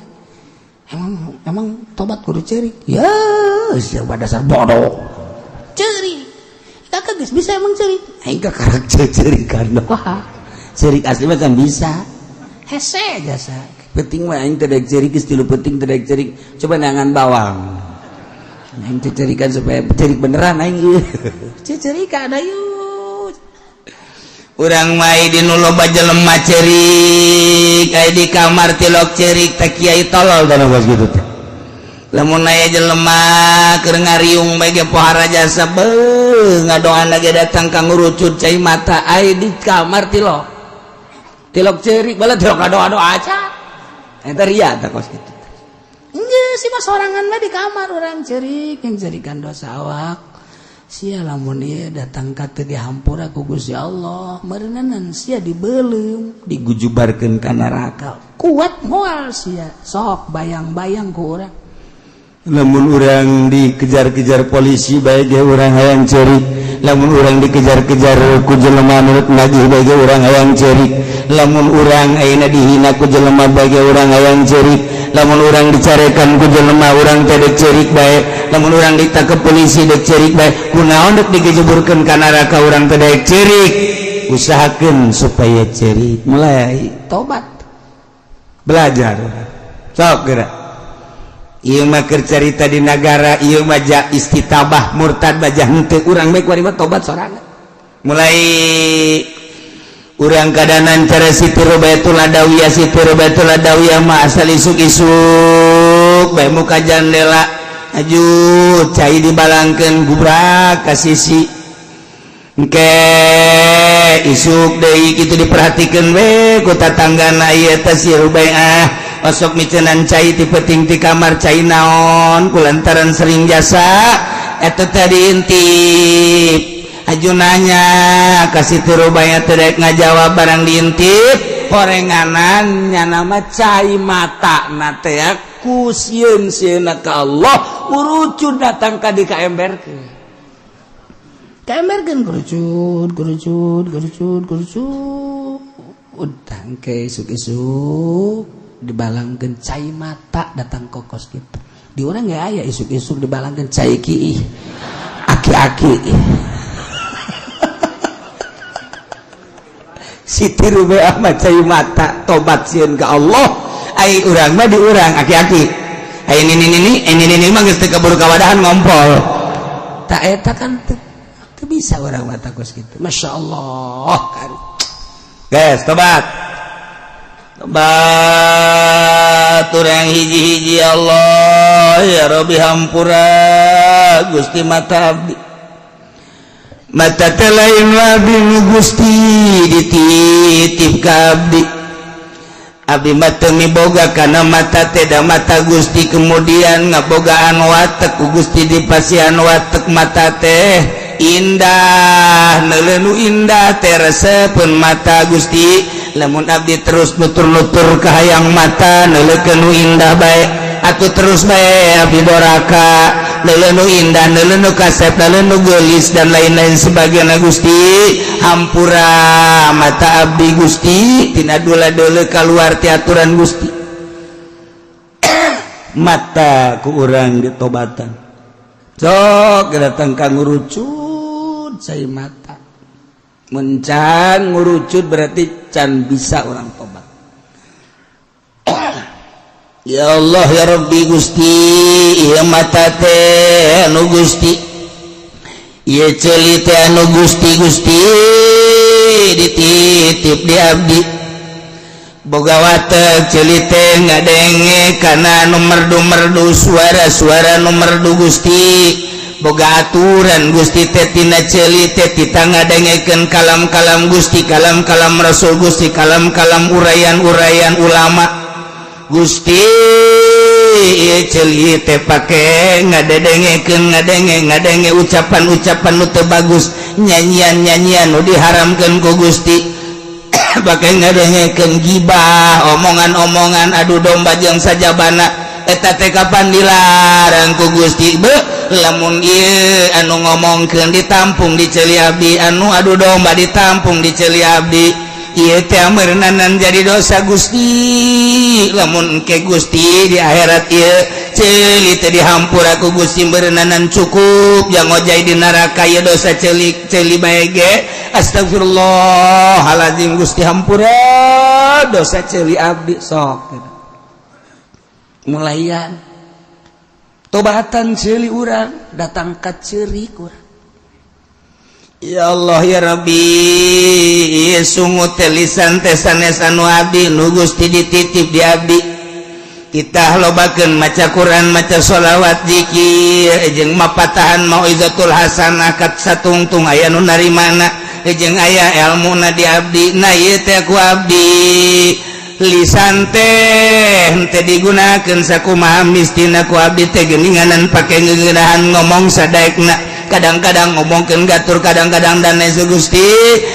Emang emang tobat kudu cerik. Ya, siapa dasar bodoh. Cerik. Kakak geus bisa emang cerik. Aing kakarek cerikan Wah, cerik asli mah kan bisa. Hese jasa. Penting mah aing teu daek cerik geus tilu penting teu daek cerik. Coba nangan bawang. Aing teu cerikan supaya cerik beneran aing ieu. Cecerikan ayo. Urang mah di nu loba jelema cerik, aya di kamar tilok cerik teh kiai tolol Tanah bos gitu teh. Lamun aya jelema keur ngariung bae ge pohara jasa beuh ngadoan lagi datang ka ngurucut cai mata ai di kamar tilok. Tilok cerik bala tilok ngadoa-doa aja. Eta ria tah kos kitu. Enggeus sih mah sorangan mah di kamar urang cerik yang cerikan dosa awak. Sia lamun ieu datang ka teu dihampura ku Gusti Allah, meureuneunan sia dibeuleum, digujubarkeun ka neraka. Kuat moal sia, sok bayang-bayang ku urang. Lamun urang dikejar-kejar polisi bae ge urang hayang cerik, lamun urang dikejar-kejar ku jelema nu nagih bae ge urang hayang cerik, lamun urang ayeuna dihina ku jelema bae ge urang hayang cerik, lamun urang dicarekan ku jelema urang teh dek cerik bae, lamun urang ditangkep polisi dek cerik bae, kunaon dek digejeburkeun ka neraka urang teh dek cerik. Usahakeun supaya cerik, mulai tobat, belajar. Sok geura. Ieu mah keur carita di nagara, ieu mah ja istitabah murtad bajah henteu urang bae kuari mah tobat sorangan. Mulai urang kadanan cara Siti Robatul Adawiyah, Siti Robatul Adawiyah mah asal isuk-isuk bae muka jandela aju cai dibalangkeun gubrak ka sisi. Engke isuk deui kitu diperhatikeun we ku tatanggana ieu teh si Rubaiah. Osok micenan cai ti peuting ti kamar cai naon kulantaran sering jasa eta teh diintip. Aju nanya ka Siti Rubaiah teh daek ngajawab barang diintip horenganan nyana mah cai mata na teh ku sieun sieunna ka Allah urucun datang ka di ka emberkeun. Ka emberkeun kerucut kerucut kerucut kerucut. Utang ke isuk-isuk dibalangkeun cai mata datang kokos gitu. Di urang nggak aya isuk-isuk dibalangkeun cai ki aki-aki. Siti Rubaiah mah cai mata tobat sieun ka Allah, ai urang mah di urang aki-aki. Ai nini-nini, nini-nini mah geus teu kaburu kawadahan ngompol. Tak eta kan teu bisa urang mah kos kitu. Masya Allah kan. Guys, tobat. Tobat urang hiji-hiji Allah ya Rabbi hampura Gusti mata abdi. Mata teh lain abdi nu Gusti dititip ka abdi. Abdi mah teu miboga kana mata teh, da mata Gusti kemudian ngabogaan watek, ku Gusti dipasihan watek. Mata teh indah, neuleu nu indah teh resepeun mata Gusti. Lamun abdi terus nutur-nutur kahayang mata, neuleukeun nu indah bae atuh, terus bae abdi doraka, neuleu nu indah, neuleu nu kasep, neuleu nu geulis, dan lain-lain sebagainya. Gusti, hampura mata abdi, Gusti, tina dula-deuleu kaluar ti aturan Gusti. Mata ku urang ditobatan. Sok datang ka ngurucut cai mata. Mun can ngurucut berarti can bisa orang tobat. Ya Allah, ya Rabbi, Gusti, ieu mata teh anu Gusti, ieu ceuli teh anu Gusti. Gusti dititip di abdi, boga watek ceuli teh ngadenge kana anu merdu-merdu, suara-suara nu merdu. Gusti, boga aturan Gusti teh tina ceuli teh tita ngadengekeun kalam-kalam Gusti, kalam-kalam Rasul Gusti, kalam-kalam uraian-uraian ulama. Gusti, ceuli teh pake ngadedengekeun, ngadenge ngadenge ucapan-ucapan nu teu bagus, nyanyian-nyanyian nu diharamkeun ku Gusti, pake ngadengekeun gibah, omongan-omongan adu domba jeung sajabana. Eta teh kapan dilarang ku Gusti? Be, lamun ieu anu ngomongkeun ditampung di ceuli abdi, anu adu domba ditampung di ceuli abdi, ieu teh meureunanan jadi dosa. Gusti, lamun engke Gusti di akhirat ieu ceuli teh dihampura ku Gusti, meureunanan cukup yang ngojay di neraka ieu dosa ceuli ceuli bae ge. Astagfirullahaladzim, Gusti, hampura dosa ceuli abdi. Sok mulayan tobatan ceuli urang, datang ka ceurik urang. Ya Allah, ya Rabbi, sungut lisan teh sanes anu abdi, nu Gusti dititip di abdi. Kita lobakeun maca Quran, maca sholawat, zikir, jeung mapatahan mauizatul hasanah kat satungtung aya nu narimana jeung aya elmuna di abdi. Nah, ieu teh ku abdi lisan teh henteu digunakeun sakumaha mistina ku abdi teh, geuninganan pake ngeunahan ngomong sadaekna, kadang-kadang ngomongkeun gatur, kadang-kadang dan lain. Gusti,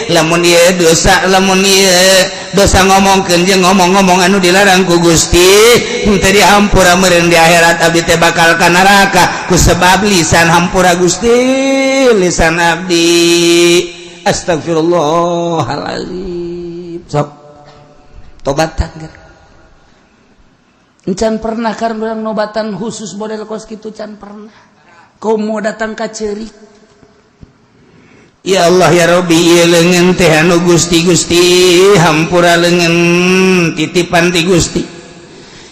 lamun ieu dosa, lamun ieu dosa ngomongkeun jeung ngomong-ngomong anu dilarang ku Gusti, henteu dihampura meureun di akhirat abdi teh bakal ka neraka ku sebab lisan. Hampura, Gusti, lisan abdi. Astagfirullahaladzim. Sok tobatan geura. Encan pernah kan urang nobatan khusus model kos kitu? Can pernah. Komo datang ka ceurik. Ya Allah, ya Rabbi, ieu leungeun teh anu Gusti. Gusti, hampura leungeun titipan ti Gusti.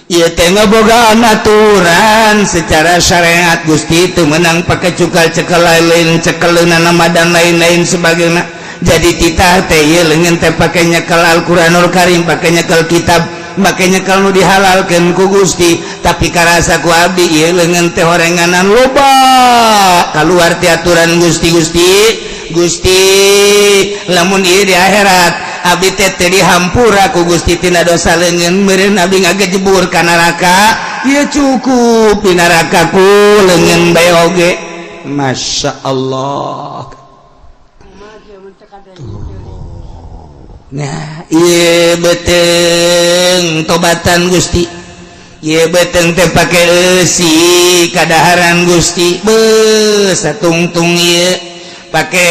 Ieu teh ngabogaan aturan secara syariat Gusti, teu meunang pake cukal cekel lain, cekeleunana nama dan lain-lain sebagainya. Jadi titah teh ieu leungeun teh pake nyekel Al-Qur'anul Karim, pake nyekel kitab, makanya kalau dihalalkan ku Gusti, tapi karasa ku abdi ieu leungeun teh horenganan loba keluar ti aturan Gusti. Gusti, Gusti, lamun ieu di akhirat abdi teh teu dihampura ku Gusti tina dosa leungeun, meureun abdi ngagejebur ka neraka, ieu cukup di neraka ku leungeun bae oge. Masya Allah. Tuh. Nah, ieu beteng tobatan. Gusti, ieu beteng teh pake eusi kadaharan. Gusti, be satungtung ieu pake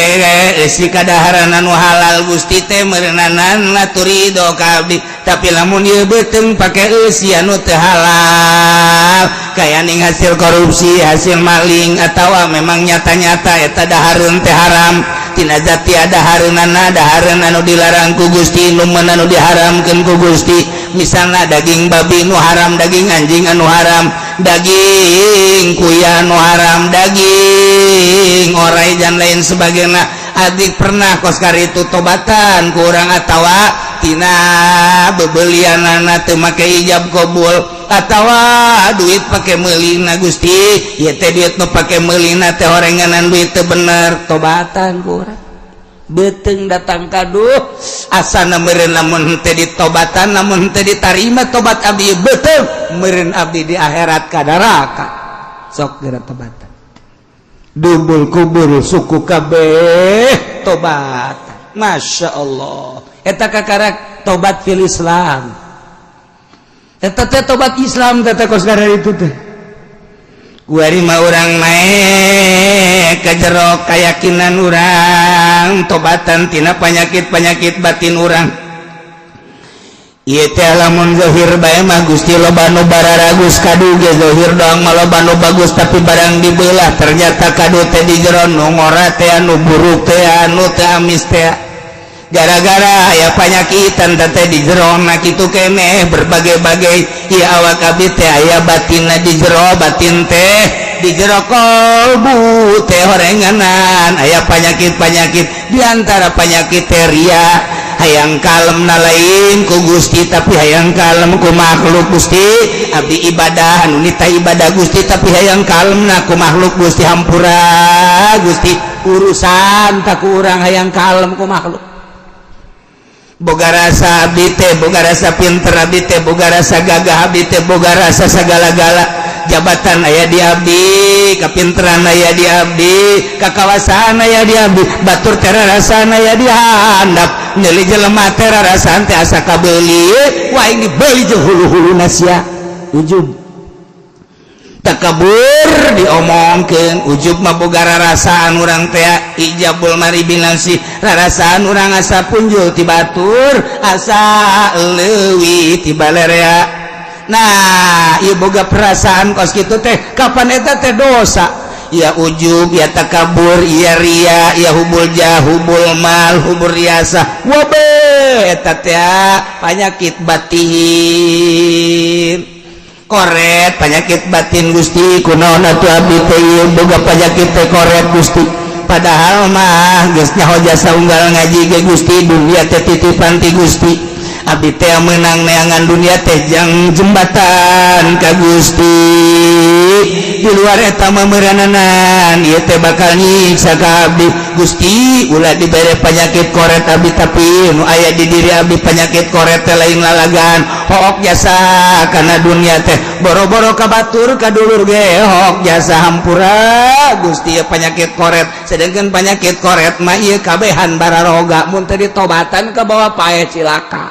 eusi kadaharan anu halal, Gusti teh meureunanan ridho ka abdi. Tapi lamun ieu beteng pake eusi anu teu halal, kaya ning hasil korupsi, hasil maling, atawa memang nyata-nyata eta dahareun teh haram tina zati, dahareunana dahareun anu dilarang ku Gusti, nu anu diharamkeun ku Gusti, misalnya daging babi nu haram, daging anjing anu haram, daging kuya anu haram, daging orai dan lain sebagainya. Adik pernah koskar itu tobatan kurang atawa tina bebelian anak teu make ijab kabul atawa duit pake meulina. Gusti, ieu teh duit nu pake meulina teh horenganan duit teu bener. Tobatan kurang. Beteng datang kaduh asana meureun lamun henteu ditobatan, lamun henteu ditarima tobat abdi, beuteung meureun abdi di akhirat ka neraka. Sok geura tobatan. Dubul kubur suku kabeh tobat. Masya Allah, eta kakarak tobat fil Islam. Eta teh tobat Islam teh kos itu teh. Kuari mah urang naik ke jero keyakinan urang, tobatan tina penyakit-penyakit batin urang. Ieu teh lamun zahir bae mah, Gusti, loba nu bararagus. Kadu ge zahir doang mah loba nu bagus, tapi barang dibelah ternyata kadu teh di jero nu ngora teh, nu buruk teh, anu teh amis teh, gara-gara aya panyakitan teh di jero. Nah, kitu keneh berbagai-bagai ieu awak abdi teh aya batinna di jero, batin teh di jero kolbu teh horenganan aya penyakit-penyakit. Diantara penyakit teh ria, hayang kalem na lain ku Gusti tapi hayang kalem ku makhluk. Gusti, abdi ibadah anu nita ibadah, Gusti, tapi hayang kalem na ku makhluk. Gusti, hampura, Gusti, urusan tak kurang hayang kalem ku makhluk. Boga rasa abdi teh, boga rasa pinter abdi teh, boga rasa gagah abdi teh, boga rasa segala-gala, jabatan aya di abdi, kapinteran aya di abdi, kakawasaan aya di abdi, batur teh rasana aya di handap, nyeli jelema teh rarasaan teh asa kabeuli. Wah, ini beuli jeung hulu-hulu sia. Ujub, takabur diomongkeun. Ujub mah boga rarasaan urang teh, ijabul mari binafsi, rarasaan urang asa punjul ti batur, asa leuwih ti balerea. Nah, ieu boga perasaan kos kitu teh kapan eta teh dosa ya? Ujub ya, takabur ya, ria ya, hubul jah, hubul mal, hubul riasa, wabe eta teh penyakit batin. Koret penyakit batin. Gusti, kunaon atuh abdi teh ieu boga penyakit teh koret, Gusti? Padahal mah geus nyaho jasa unggal ngaji ge, Gusti, dunia teh titipan ti Gusti, abdi teh menang neangan dunia teh jang jembatan ka Gusti. Di luar eta mah meurananan ieu teh bakal nyiksa ka abdi. Gusti, ulah dibere penyakit koret abdi, tapi nu aya di diri abdi penyakit koret teh lain lalagan, hook jasa karena dunia teh, boro-boro ka batur, ka dulur ge hook jasa. Hampura, Gusti, ya penyakit koret. Sedangkan penyakit koret mah ieu kabehan bararoga, mun teu ditobatan ka bawa pae cilaka.